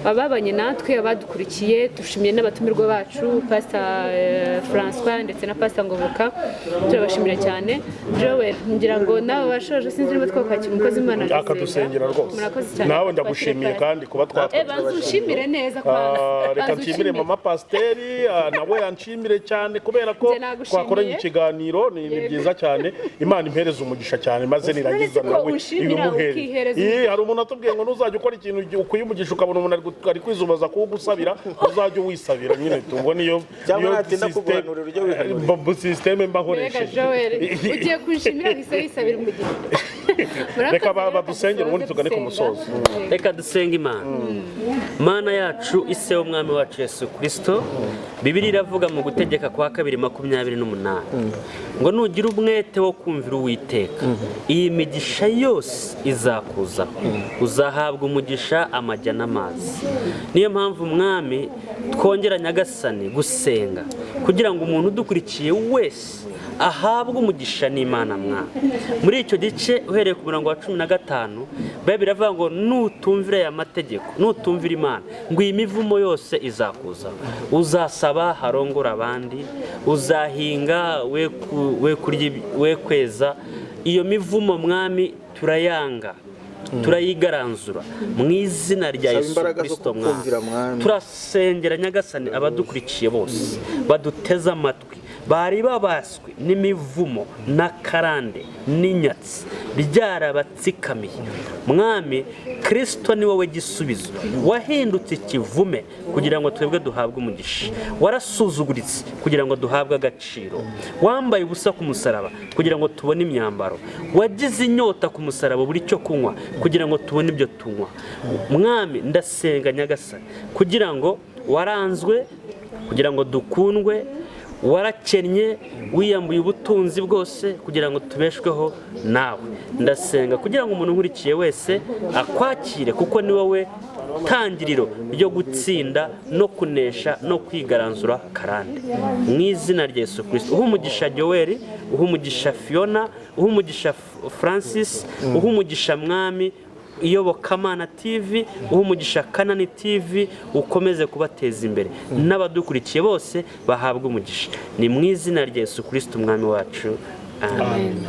ababanye natwe, abadukurikiye. Dushimiye n'abatumirwa bacu, Pastor Francois ndetse na Pastor Ngoboka. Turabashimira cyane. Joel, ngira ngo nawe washoje, sinzi niba twakwakira umukozi w'Imana agasenga. Akadusengera rwose. Murakoze cyane. Nawe ndagushimiye kandi kuba twatwa. Banza ushimire neza kwanza. Reka Banza nshimire ushimire. mama pasiteri, nawe yanshimire cyane kubera ko Njye nagushimiye. twakoranye ikiganiro. Ni byiza cyane. Imana Imana impereze umugisha cyane, maze nirangiza None se ko nawe unshimira ibimuhere. ukihereza Ii, hari umuntu atubwiye ngo nuzajya ukora ikintu ukwiye umugisha, ukabona umuntu ari kwizubaza kuwugusabira, uzajya uwisabira nyine. Tubwo niyo Cyangwa niyo natinda system- kuguhanurira ujye wihanurira. System mba Mbega nkoresheje. Joel, ugiye kunshimira gusa wisabira umugisha. Murakoze. Reka Rero badusengere, ubundi tugane ku dusoze musozo. dusenga. Reka dusenge Imana. Mana yacu, ise w'Umwami wacu Yesu Kirisito, Bibiri iravuga mu Gutegeka kwa Kabiri 28 ngo nugira umwete wo kumvira Uwiteka, iyi migisha yose izakuzaho, uzahabwa umugisha amajya n'amazi. Niyo mpamvu, Mwami, twongera, Nyagasani, gusenga kugira ngo umuntu udukurikiye wese ahabwe umugisha n'Imana. Mwana, muri icyo gice, uhereye ku murongo wa 15, Bibiliya iravuga ngo nutumvira aya mategeko, nutumvira Imana, ngo iyi mivumo yose izakuza: uzasaba harongora abandi, uzahinga we kurya we kweza. Iyo mivumo, Mwami, turayanga, turayigaranzura mu izina rya Saba Yesu imbaraga zo Kirisito. kukumvira, Mwami, Mwami. Turasengera, Nyagasani, abadukurikiye bose baduteze amatwi bari babaswe n'imivumo n'akarande n'inyatsi byarabatsikamiye. Mwami Kirisito, ni wowe gisubizo. Wahindutse ikivume kugira ngo twebwe duhabwe umugisha, warasuzuguritse kugira ngo duhabwe agaciro, wambaye ubusa ku musaraba kugira ngo tubone imyambaro, wagize inyota ku musaraba buri cyo kunywa kugira ngo tubone ibyo tunywa. Mwami, ndasenga, Nyagasani, kugira ngo waranzwe kugira ngo dukundwe, warakennye, wiyambuye ubutunzi bwose kugira ngo tubeshweho nawe. Ndasenga kugira ngo umuntu unkurikiye wese akwakire, kuko ni wowe tangiriro ryo gutsinda no kunesha no kwigaranzura karande, mu izina rya Yesu Kirisito. Uha umugisha Joel, uha umugisha Fiona, uha umugisha Francis, uha umugisha, Mwami, Iyobokamana TV, uha umugisha Kanani TV, ukomeze kubateza imbere, n'abadukurikiye bose bahabwe umugisha. Ni mu izina rya Yesu Kirisito Umwami wacu, amen.